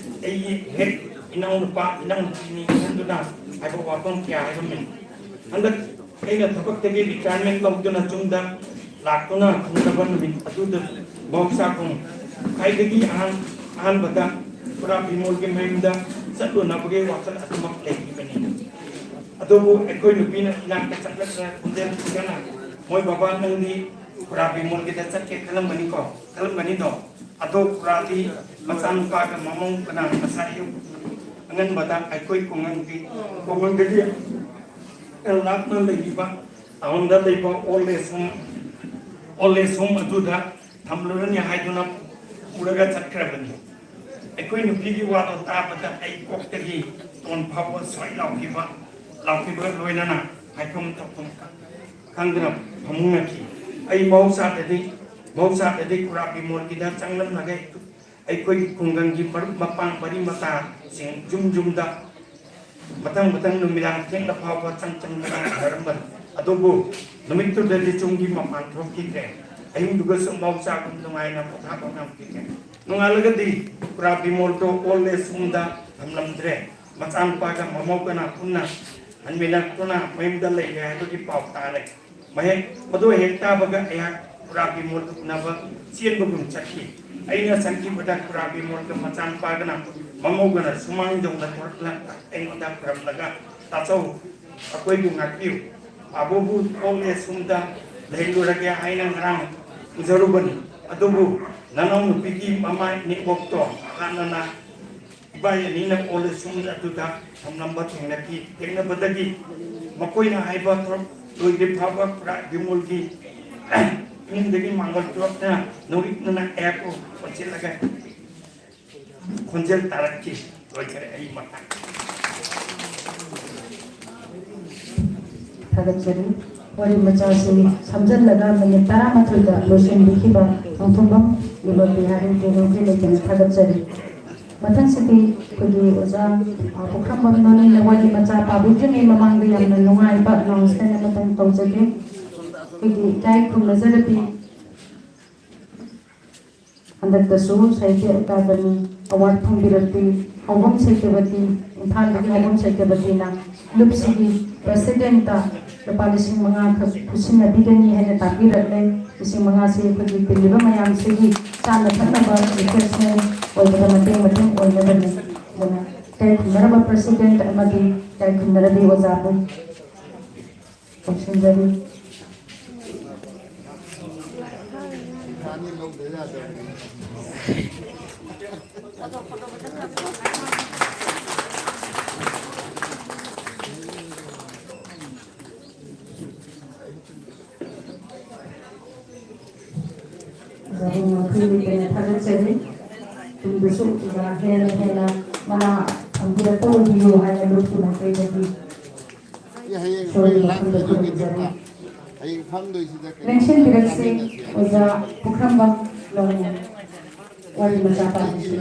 ꯑꯩꯒꯤ ꯍꯦꯛ ꯏꯅꯥꯎꯅꯨꯄꯥ ꯏꯅꯥꯎꯅꯨꯄꯤꯅꯤ ꯈꯟꯗꯨꯅ ꯍꯥꯏꯕ ꯋꯥꯐꯝ ꯀꯌꯥ ꯍꯥꯏꯔꯝꯃꯤ꯫ ꯍꯟꯗꯛ ꯑꯩꯅ ꯊꯕꯛꯇꯒꯤ ꯔꯤꯇꯥꯌꯔꯃꯦꯟ ꯂꯧꯗꯨꯅ ꯌꯨꯝꯗ ꯂꯥꯛꯇꯨꯅ ꯈꯪꯅꯕ ꯅꯨꯃꯤꯠ ꯑꯗꯨꯗ ꯃꯍꯧꯁꯥꯒꯨꯝ ꯈ꯭ꯋꯥꯏꯗꯒꯤ ꯑꯍꯥꯟ ꯑꯍꯥꯟꯕꯗ ꯄꯨꯔꯥ ꯕꯤꯃꯣꯜꯒꯤ ꯃꯌꯨꯝꯗ ꯆꯠꯂꯨꯅꯕꯒꯤ ꯋꯥꯈꯜ ꯑꯗꯨꯃꯛ ꯂꯩꯈꯤꯕꯅꯤ꯫ ꯑꯗꯨꯕꯨ ꯑꯩꯈꯣꯏ ꯅꯨꯄꯤꯅ ꯏꯅꯥꯛꯇ ꯆꯠꯂꯛꯇꯅ ꯈꯣꯟꯖꯦꯜ ꯊꯤꯗꯅ, "ꯃꯣꯏ ꯕꯕꯥ, ꯅꯪꯗꯤ ꯄꯨꯔꯥ ꯕꯤꯃꯣꯜꯒꯤꯗ ꯆꯠꯀꯦ ꯈꯜꯂꯝꯕꯅꯤꯀꯣ, ꯈꯜꯂꯝꯕꯅꯤꯗꯣ?" ꯑꯗꯣ ꯄꯨꯔꯥꯗꯤ ꯃꯆꯥꯅꯨꯄꯥꯒ ꯃꯃꯧ ꯀꯅꯥ ꯉꯁꯥꯏ ꯑꯌꯨꯛ ꯑꯉꯟꯕꯗ ꯑꯩꯈꯣꯏ ꯈꯨꯡꯒꯪꯒꯤ ꯈꯨꯡꯒꯪꯗꯒꯤ ꯂꯥꯞꯅ ꯂꯩꯔꯤꯕ ꯇꯥꯎꯟꯗ ꯂꯩꯕ old age home, old age home ꯑꯗꯨꯗ ꯊꯝꯂꯨꯔꯅꯤ ꯍꯥꯏꯗꯨꯅ ꯄꯨꯔꯒ ꯆꯠꯈ꯭ꯔꯕꯅꯤ꯫ ꯑꯩꯈꯣꯏ ꯅꯨꯄꯤꯒꯤ ꯋꯥꯗꯣ ꯇꯥꯕꯗ ꯑꯩ ꯀꯣꯛꯇꯒꯤ ꯇꯣꯟ ꯐꯥꯎꯕ ꯁ꯭ꯋꯥꯏ ꯂꯥꯎꯈꯤꯕ, ꯂꯥꯎꯈꯤꯕꯒ ꯂꯣꯏꯅꯅ ꯍꯥꯏꯐꯝ ꯇꯧꯐꯝ ꯈꯪꯗꯅ ꯐꯃꯨꯡꯅꯈꯤ꯫ ꯑꯩ ꯃꯍꯧꯁꯥꯗꯗꯤ, ꯃꯍꯧꯁꯥꯗꯗꯤ ꯈꯨꯔꯥ ꯕꯤꯃꯣꯜꯒꯤꯗ ꯆꯪꯂꯝꯂꯒ ꯑꯩꯈꯣꯏꯒꯤ ꯈꯨꯡꯒꯪꯒꯤ ꯃꯔꯨꯞ ꯃꯄꯥꯡ ꯃꯔꯤ ꯃꯇꯥꯁꯤꯡ ꯌꯨꯝ ꯌꯨꯝꯗ ꯃꯊꯪ ꯃꯊꯪ ꯅꯨꯃꯤꯗꯥꯡ ꯊꯦꯡꯅ ꯐꯥꯎꯕ ꯆꯪ ꯆꯪꯗꯅ ꯍꯥꯏꯔꯝꯕꯅꯤ꯫ ꯑꯗꯨꯕꯨ ꯅꯨꯃꯤꯠꯇꯨꯗꯗꯤ ꯌꯨꯝꯒꯤ ꯃꯄꯥꯟ ꯊꯣꯛꯈꯤꯗ꯭ꯔꯦ꯫ ꯑꯍꯤꯡꯗꯨꯒꯁꯨ ꯃꯍꯧꯁꯥꯒꯨꯝ ꯅꯨꯡꯉꯥꯏꯅ ꯄꯣꯊꯥꯕ ꯉꯝꯈꯤꯗ꯭ꯔꯦ꯫ ꯅꯣꯡꯉꯥꯜꯂꯒꯗꯤ ꯄꯨꯔꯥ ꯕꯤꯃꯣꯜꯗꯣ ꯑꯣꯜ ꯑꯦꯖ ꯍꯣꯝꯗ ꯊꯝꯂꯝꯗ꯭ꯔꯦ꯫ ꯃꯆꯥꯅꯨꯄꯥꯒ ꯃꯃꯧꯒꯅ ꯄꯨꯟꯅ ꯍꯟꯃꯤꯟꯅꯔꯛꯇꯨꯅ ꯃꯌꯨꯝꯗ ꯂꯩꯔꯦ ꯍꯥꯏꯕꯒꯤ ꯄꯥꯎ ꯇꯥꯔꯦ꯫ ꯃꯍꯦꯛ ꯃꯗꯨ ꯍꯦꯛ ꯇꯥꯕꯒ ꯑꯩꯍꯥꯛ ꯈꯨꯔꯥ ꯕꯤꯃꯣꯜ ꯎꯅꯕ ꯆꯦꯟꯕꯒꯨꯝ ꯆꯠꯈꯤ꯫ ꯑꯩꯅ ꯆꯪꯈꯤꯕꯗ ꯈꯨꯔꯥ ꯕꯤꯃꯣꯜꯒ ꯃꯆꯥꯅꯨꯄꯥꯒꯅ ꯃꯃꯧꯒꯅ ꯁꯨꯃꯥꯡ ꯌꯧꯅ ꯊꯣꯔꯛꯂꯒ ꯑꯩꯉꯣꯟꯗ ꯈꯨꯔꯝꯂꯒ, "ꯇꯥꯆꯧ, ꯑꯩꯈꯣꯏꯕꯨ ꯉꯥꯛꯄꯤꯌꯨ꯫ ꯄꯥꯕꯨꯕꯨ ꯑꯣꯜ ꯑꯦꯖ ꯍꯣꯝꯗ ꯂꯩꯍꯜꯂꯨꯔꯒꯦ ꯍꯥꯏꯅ ꯉꯔꯥꯡ ꯄꯨꯖꯔꯨꯕꯅꯤ꯫ ꯑꯗꯨꯕꯨ ꯅꯅꯥꯎꯅꯨꯄꯤꯒꯤ ꯃꯃꯥꯏ ꯅꯦꯠꯋꯥꯛꯇꯣ ꯍꯥꯟꯅꯅ ꯏꯕꯥꯏ ꯑꯅꯤꯅ ꯑꯣꯜ ꯑꯦꯖ ꯍꯣꯝ ꯑꯗꯨꯗ ꯊꯝꯂꯝꯕ ꯊꯦꯡꯅꯈꯤ꯫ ꯊꯦꯡꯅꯕꯗꯒꯤ ꯃꯈꯣꯏꯅ ꯍꯥꯏꯕ ꯊꯕꯛ ꯂꯣꯏꯗ꯭ꯔꯤ ꯐꯥꯎꯕ ꯈꯨꯔꯥ ꯕꯤꯃꯣꯜꯒꯤ ꯏꯃꯨꯡꯗꯒꯤ ꯃꯥꯡꯒꯣꯜ ꯆꯨꯔꯛꯇꯅ ꯅꯣꯡꯂꯤꯛꯅꯅ ꯑꯩꯍꯥꯛꯄꯨ ꯀꯣꯟꯁꯤꯜꯂꯒ ꯈꯣꯟꯖꯦꯜ ꯇꯥꯔꯛꯈꯤ꯫ ꯂꯣꯏꯈꯔꯦ ꯑꯩ ꯃꯇꯥꯡ꯫ ꯊꯥꯒꯠꯆꯔꯤ꯫ ꯋꯥꯔꯤ ꯃꯆꯥꯁꯤ ꯁꯝꯖꯜꯂꯒ ꯃꯤꯅꯤꯠ ꯇꯔꯥꯃꯥꯊꯣꯏꯗ ꯂꯣꯏꯁꯤꯟꯕꯤꯈꯤꯕ ꯈꯣꯡꯊꯨꯝꯕꯝ ꯏꯕ ꯕꯤꯍꯥꯔꯤ ꯇꯦꯂꯨꯒꯤ ꯂꯩꯇꯅ ꯊꯥꯒꯠꯆꯔꯤ꯫ ꯃꯊꯪꯁꯤꯗꯤ ꯑꯩꯈꯣꯏꯒꯤ ꯑꯣꯖꯥ, ꯑ, ꯄꯨꯈ꯭ꯔꯝꯕꯝ ꯅꯣꯅꯤꯅ ꯋꯥꯔꯤ ꯃꯆꯥ ꯄꯥꯕꯤꯗ꯭ꯔꯤꯉꯩ ꯃꯃꯥꯡꯗ ꯌꯥꯝꯅ ꯅꯨꯡꯉꯥꯏꯕ ꯑꯦꯅꯥꯎꯟꯁꯃꯦꯟ ꯑꯃꯇꯪ ꯇꯧꯖꯒꯦ꯫ ꯑꯩꯈꯣꯏꯒꯤ ꯏꯀꯥꯏ ꯈꯨꯝꯅꯖꯔꯕꯤ ꯍꯟꯗꯛꯇꯁꯨ ꯁꯥꯍꯤꯇ꯭ꯌ ꯑꯦꯀꯥꯗꯃꯤ ꯑꯦꯋꯥꯔꯗ ꯐꯪꯕꯤꯔꯛꯄꯤ ꯍꯧꯕꯝ ꯁꯇ꯭ꯌꯕꯇꯤ, ꯏꯝꯐꯥꯜꯗꯒꯤ ꯍꯧꯕꯝ ꯁꯇ꯭ꯌꯕꯇꯤꯅ ꯂꯨꯞꯁꯤꯒꯤ ꯄ꯭ꯔꯦꯁꯤꯗꯦꯟꯠꯇ ꯂꯨꯄꯥ ꯂꯤꯁꯤꯡ ꯃꯉꯥꯈꯛ ꯈꯨꯠꯁꯤꯟꯅꯕꯤꯒꯅꯤ ꯍꯥꯏꯅ ꯇꯥꯛꯄꯤꯔꯛꯂꯦ꯫ ꯂꯤꯁꯤꯡ ꯃꯉꯥꯁꯤ ꯑꯩꯈꯣꯏꯒꯤ ꯇꯤꯜꯂꯤꯕ ꯃꯌꯥꯝꯁꯤꯒꯤ ꯆꯥꯅ ꯊꯛꯅꯕ ꯔꯤꯐ꯭ꯔꯦꯁꯃꯦꯟ ꯑꯣꯏꯕꯗ ꯃꯇꯦꯡ ꯃꯇꯦꯡ ꯑꯣꯏꯅꯕꯅꯤ꯫ ꯑꯗꯨꯅ ꯏꯀꯥꯏ ꯈꯨꯝꯅꯔꯕ ꯄ꯭ꯔꯦꯁꯤꯗꯦꯟꯠ ꯑꯃꯗꯤ ꯏꯀꯥꯏ ꯈꯨꯝꯅꯔꯕꯤ ꯑꯣꯖꯥꯕꯨ ꯂꯣꯏꯁꯤꯟꯖꯔꯤ꯫ ꯑꯣꯖꯥꯕꯨ ꯃꯈꯜ ꯂꯩꯇꯅ ꯊꯥꯒꯠꯆꯔꯤ꯫ ꯇꯨꯡꯗꯁꯨ ꯑꯣꯖꯥ ꯍꯦꯟꯅ ꯍꯦꯟꯅ ꯃꯅꯥ ꯐꯪꯕꯤꯔꯛꯄ ꯑꯣꯏꯕꯤꯌꯨ ꯍꯥꯏꯅ ꯂꯨꯞꯀꯤ ꯃꯥꯏꯀꯩꯗꯒꯤ ꯁꯣꯏꯗꯅ ꯈꯪꯖ ꯈꯨꯔꯨꯝꯖꯔꯤ꯫ ꯍꯌꯦꯡ ꯐꯝꯗꯣꯏꯁꯤꯗ ꯀꯩꯅꯣ ꯂꯦꯡꯁꯤꯟꯕꯤꯔꯛꯁꯤ ꯆꯥꯃꯤꯟꯅꯁꯤ꯫ ꯑꯣꯖꯥ ꯄꯨꯈ꯭ꯔꯝꯕꯝ ꯂꯧꯅ ꯋꯥꯔꯤ ꯃꯆꯥ ꯄꯥꯡꯕꯤꯁꯤ꯫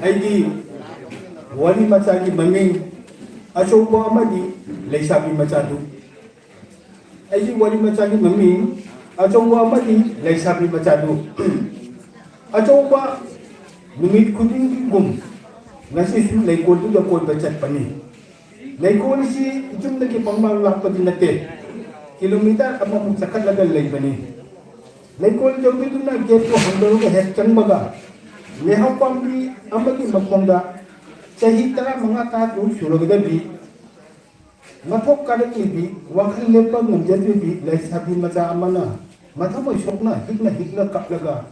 ꯑꯩꯒꯤ ꯋꯥꯔꯤ ꯃꯆꯥꯒꯤ ꯃꯃꯤꯡ ꯑꯆꯧꯕ ꯑꯃꯗꯤ ꯂꯩꯁꯥꯕꯤ ꯃꯆꯥꯗꯨ꯫ ꯑꯩꯒꯤ ꯋꯥꯔꯤ ꯃꯆꯥꯒꯤ ꯃꯃꯤꯡ ꯑꯆꯧꯕ ꯑꯃꯗꯤ ꯂꯩꯁꯥꯕꯤ ꯃꯆꯥꯗꯨ꯫ ꯑꯆꯧꯕ ꯅꯨꯃꯤꯠ ꯈꯨꯗꯤꯡꯒꯤꯒꯨꯝ ꯉꯁꯤꯁꯨ ꯂꯩꯀꯣꯜꯗꯨꯗ ꯀꯣꯏꯕ ꯆꯠꯄꯅꯤ꯫ ꯂꯩꯀꯣꯜꯁꯤ ꯌꯨꯝꯗꯒꯤ ꯄꯪꯂꯥꯞ ꯂꯥꯞꯄꯗꯤ ꯅꯠꯇꯦ, ꯀꯤꯂꯣꯃꯤꯇꯔ ꯑꯃꯃꯨꯛ ꯆꯠꯈꯠꯂꯒ ꯂꯩꯕꯅꯤ꯫ ꯂꯩꯀꯣꯜ ꯌꯧꯕꯤꯗꯨꯅ ꯒꯦꯠꯇꯨ ꯍꯥꯡꯗꯣꯛꯂꯒ ꯍꯦꯛ ꯆꯪꯕꯒ, ꯂꯩꯍꯥꯎ ꯄꯥꯝꯕꯤ ꯑꯃꯒꯤ ꯃꯈꯣꯡꯗ ꯆꯍꯤ ꯇꯔꯥꯃꯉꯥ ꯇꯔꯥꯇꯔꯨꯛ ꯁꯨꯔꯒꯗꯕꯤ, ꯃꯊꯣꯛ ꯀꯥꯔꯛꯂꯤꯕꯤ, ꯋꯥꯈꯜ ꯂꯦꯞꯄ ꯉꯝꯖꯗ꯭ꯔꯤꯕꯤ ꯂꯩꯁꯥꯕꯤ ꯃꯆꯥ ꯑꯃꯅ ꯃꯊꯃꯣꯏ ꯁꯣꯛꯅ ꯍꯤꯛꯅ ꯍꯤꯛꯅ ꯀꯞꯂꯒ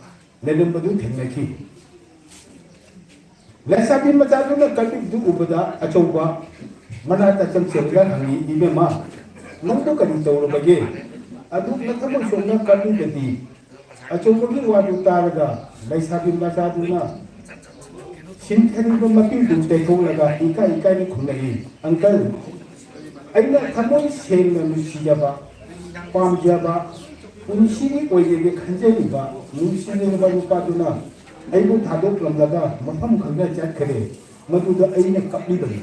ꯂꯩꯔꯝꯕꯗꯨ ꯊꯦꯡꯅꯈꯤ꯫ ꯂꯩꯁꯥꯕꯤ ꯃꯆꯥꯗꯨꯅ ꯀꯞꯂꯤꯕꯗꯨ ꯎꯕꯗ ꯑꯆꯧꯕ ꯃꯅꯥꯛꯇ ꯆꯪꯁꯤꯜꯂꯒ ꯍꯪꯉꯤ, "ꯏꯕꯦꯝꯃ, ꯅꯪꯕꯨ ꯀꯔꯤ ꯇꯧꯔꯕꯒꯦ? ꯑꯗꯨꯛ ꯅꯊꯃꯣꯏ ꯁꯣꯛꯅ ꯀꯞꯂꯤꯕꯗꯤ?" ꯑꯆꯧꯕꯒꯤ ꯋꯥꯗꯨ ꯇꯥꯔꯒ ꯂꯩꯁꯥꯕꯤ ꯃꯆꯥꯗꯨꯅ ꯁꯤꯟꯊꯔꯤꯕ ꯃꯄꯤꯗꯨ ꯇꯩꯊꯣꯛꯂꯒ ꯏꯀꯥꯏ ꯏꯀꯥꯏꯅ ꯈꯨꯝꯂꯛꯏ, "ꯑꯪꯀꯜ, ꯑꯩꯅ ꯊꯃꯣꯏ ꯁꯦꯡꯅ ꯅꯨꯡꯁꯤꯖꯕ ꯄꯥꯝꯖꯕ, ꯄꯨꯟꯁꯤꯒꯤ ꯑꯣꯏꯔꯒꯦ ꯈꯟꯖꯔꯤꯕ ꯅꯨꯡꯁꯤꯅꯤꯡꯕ ꯅꯨꯄꯥꯗꯨꯅ ꯑꯩꯕꯨ ꯊꯥꯗꯣꯛꯂꯝꯂꯒ ꯃꯐꯝ ꯈꯪꯅ ꯆꯠꯈ꯭ꯔꯦ꯫ ꯃꯗꯨꯗ ꯑꯩꯅ ꯀꯞꯂꯤꯕꯅꯤ꯫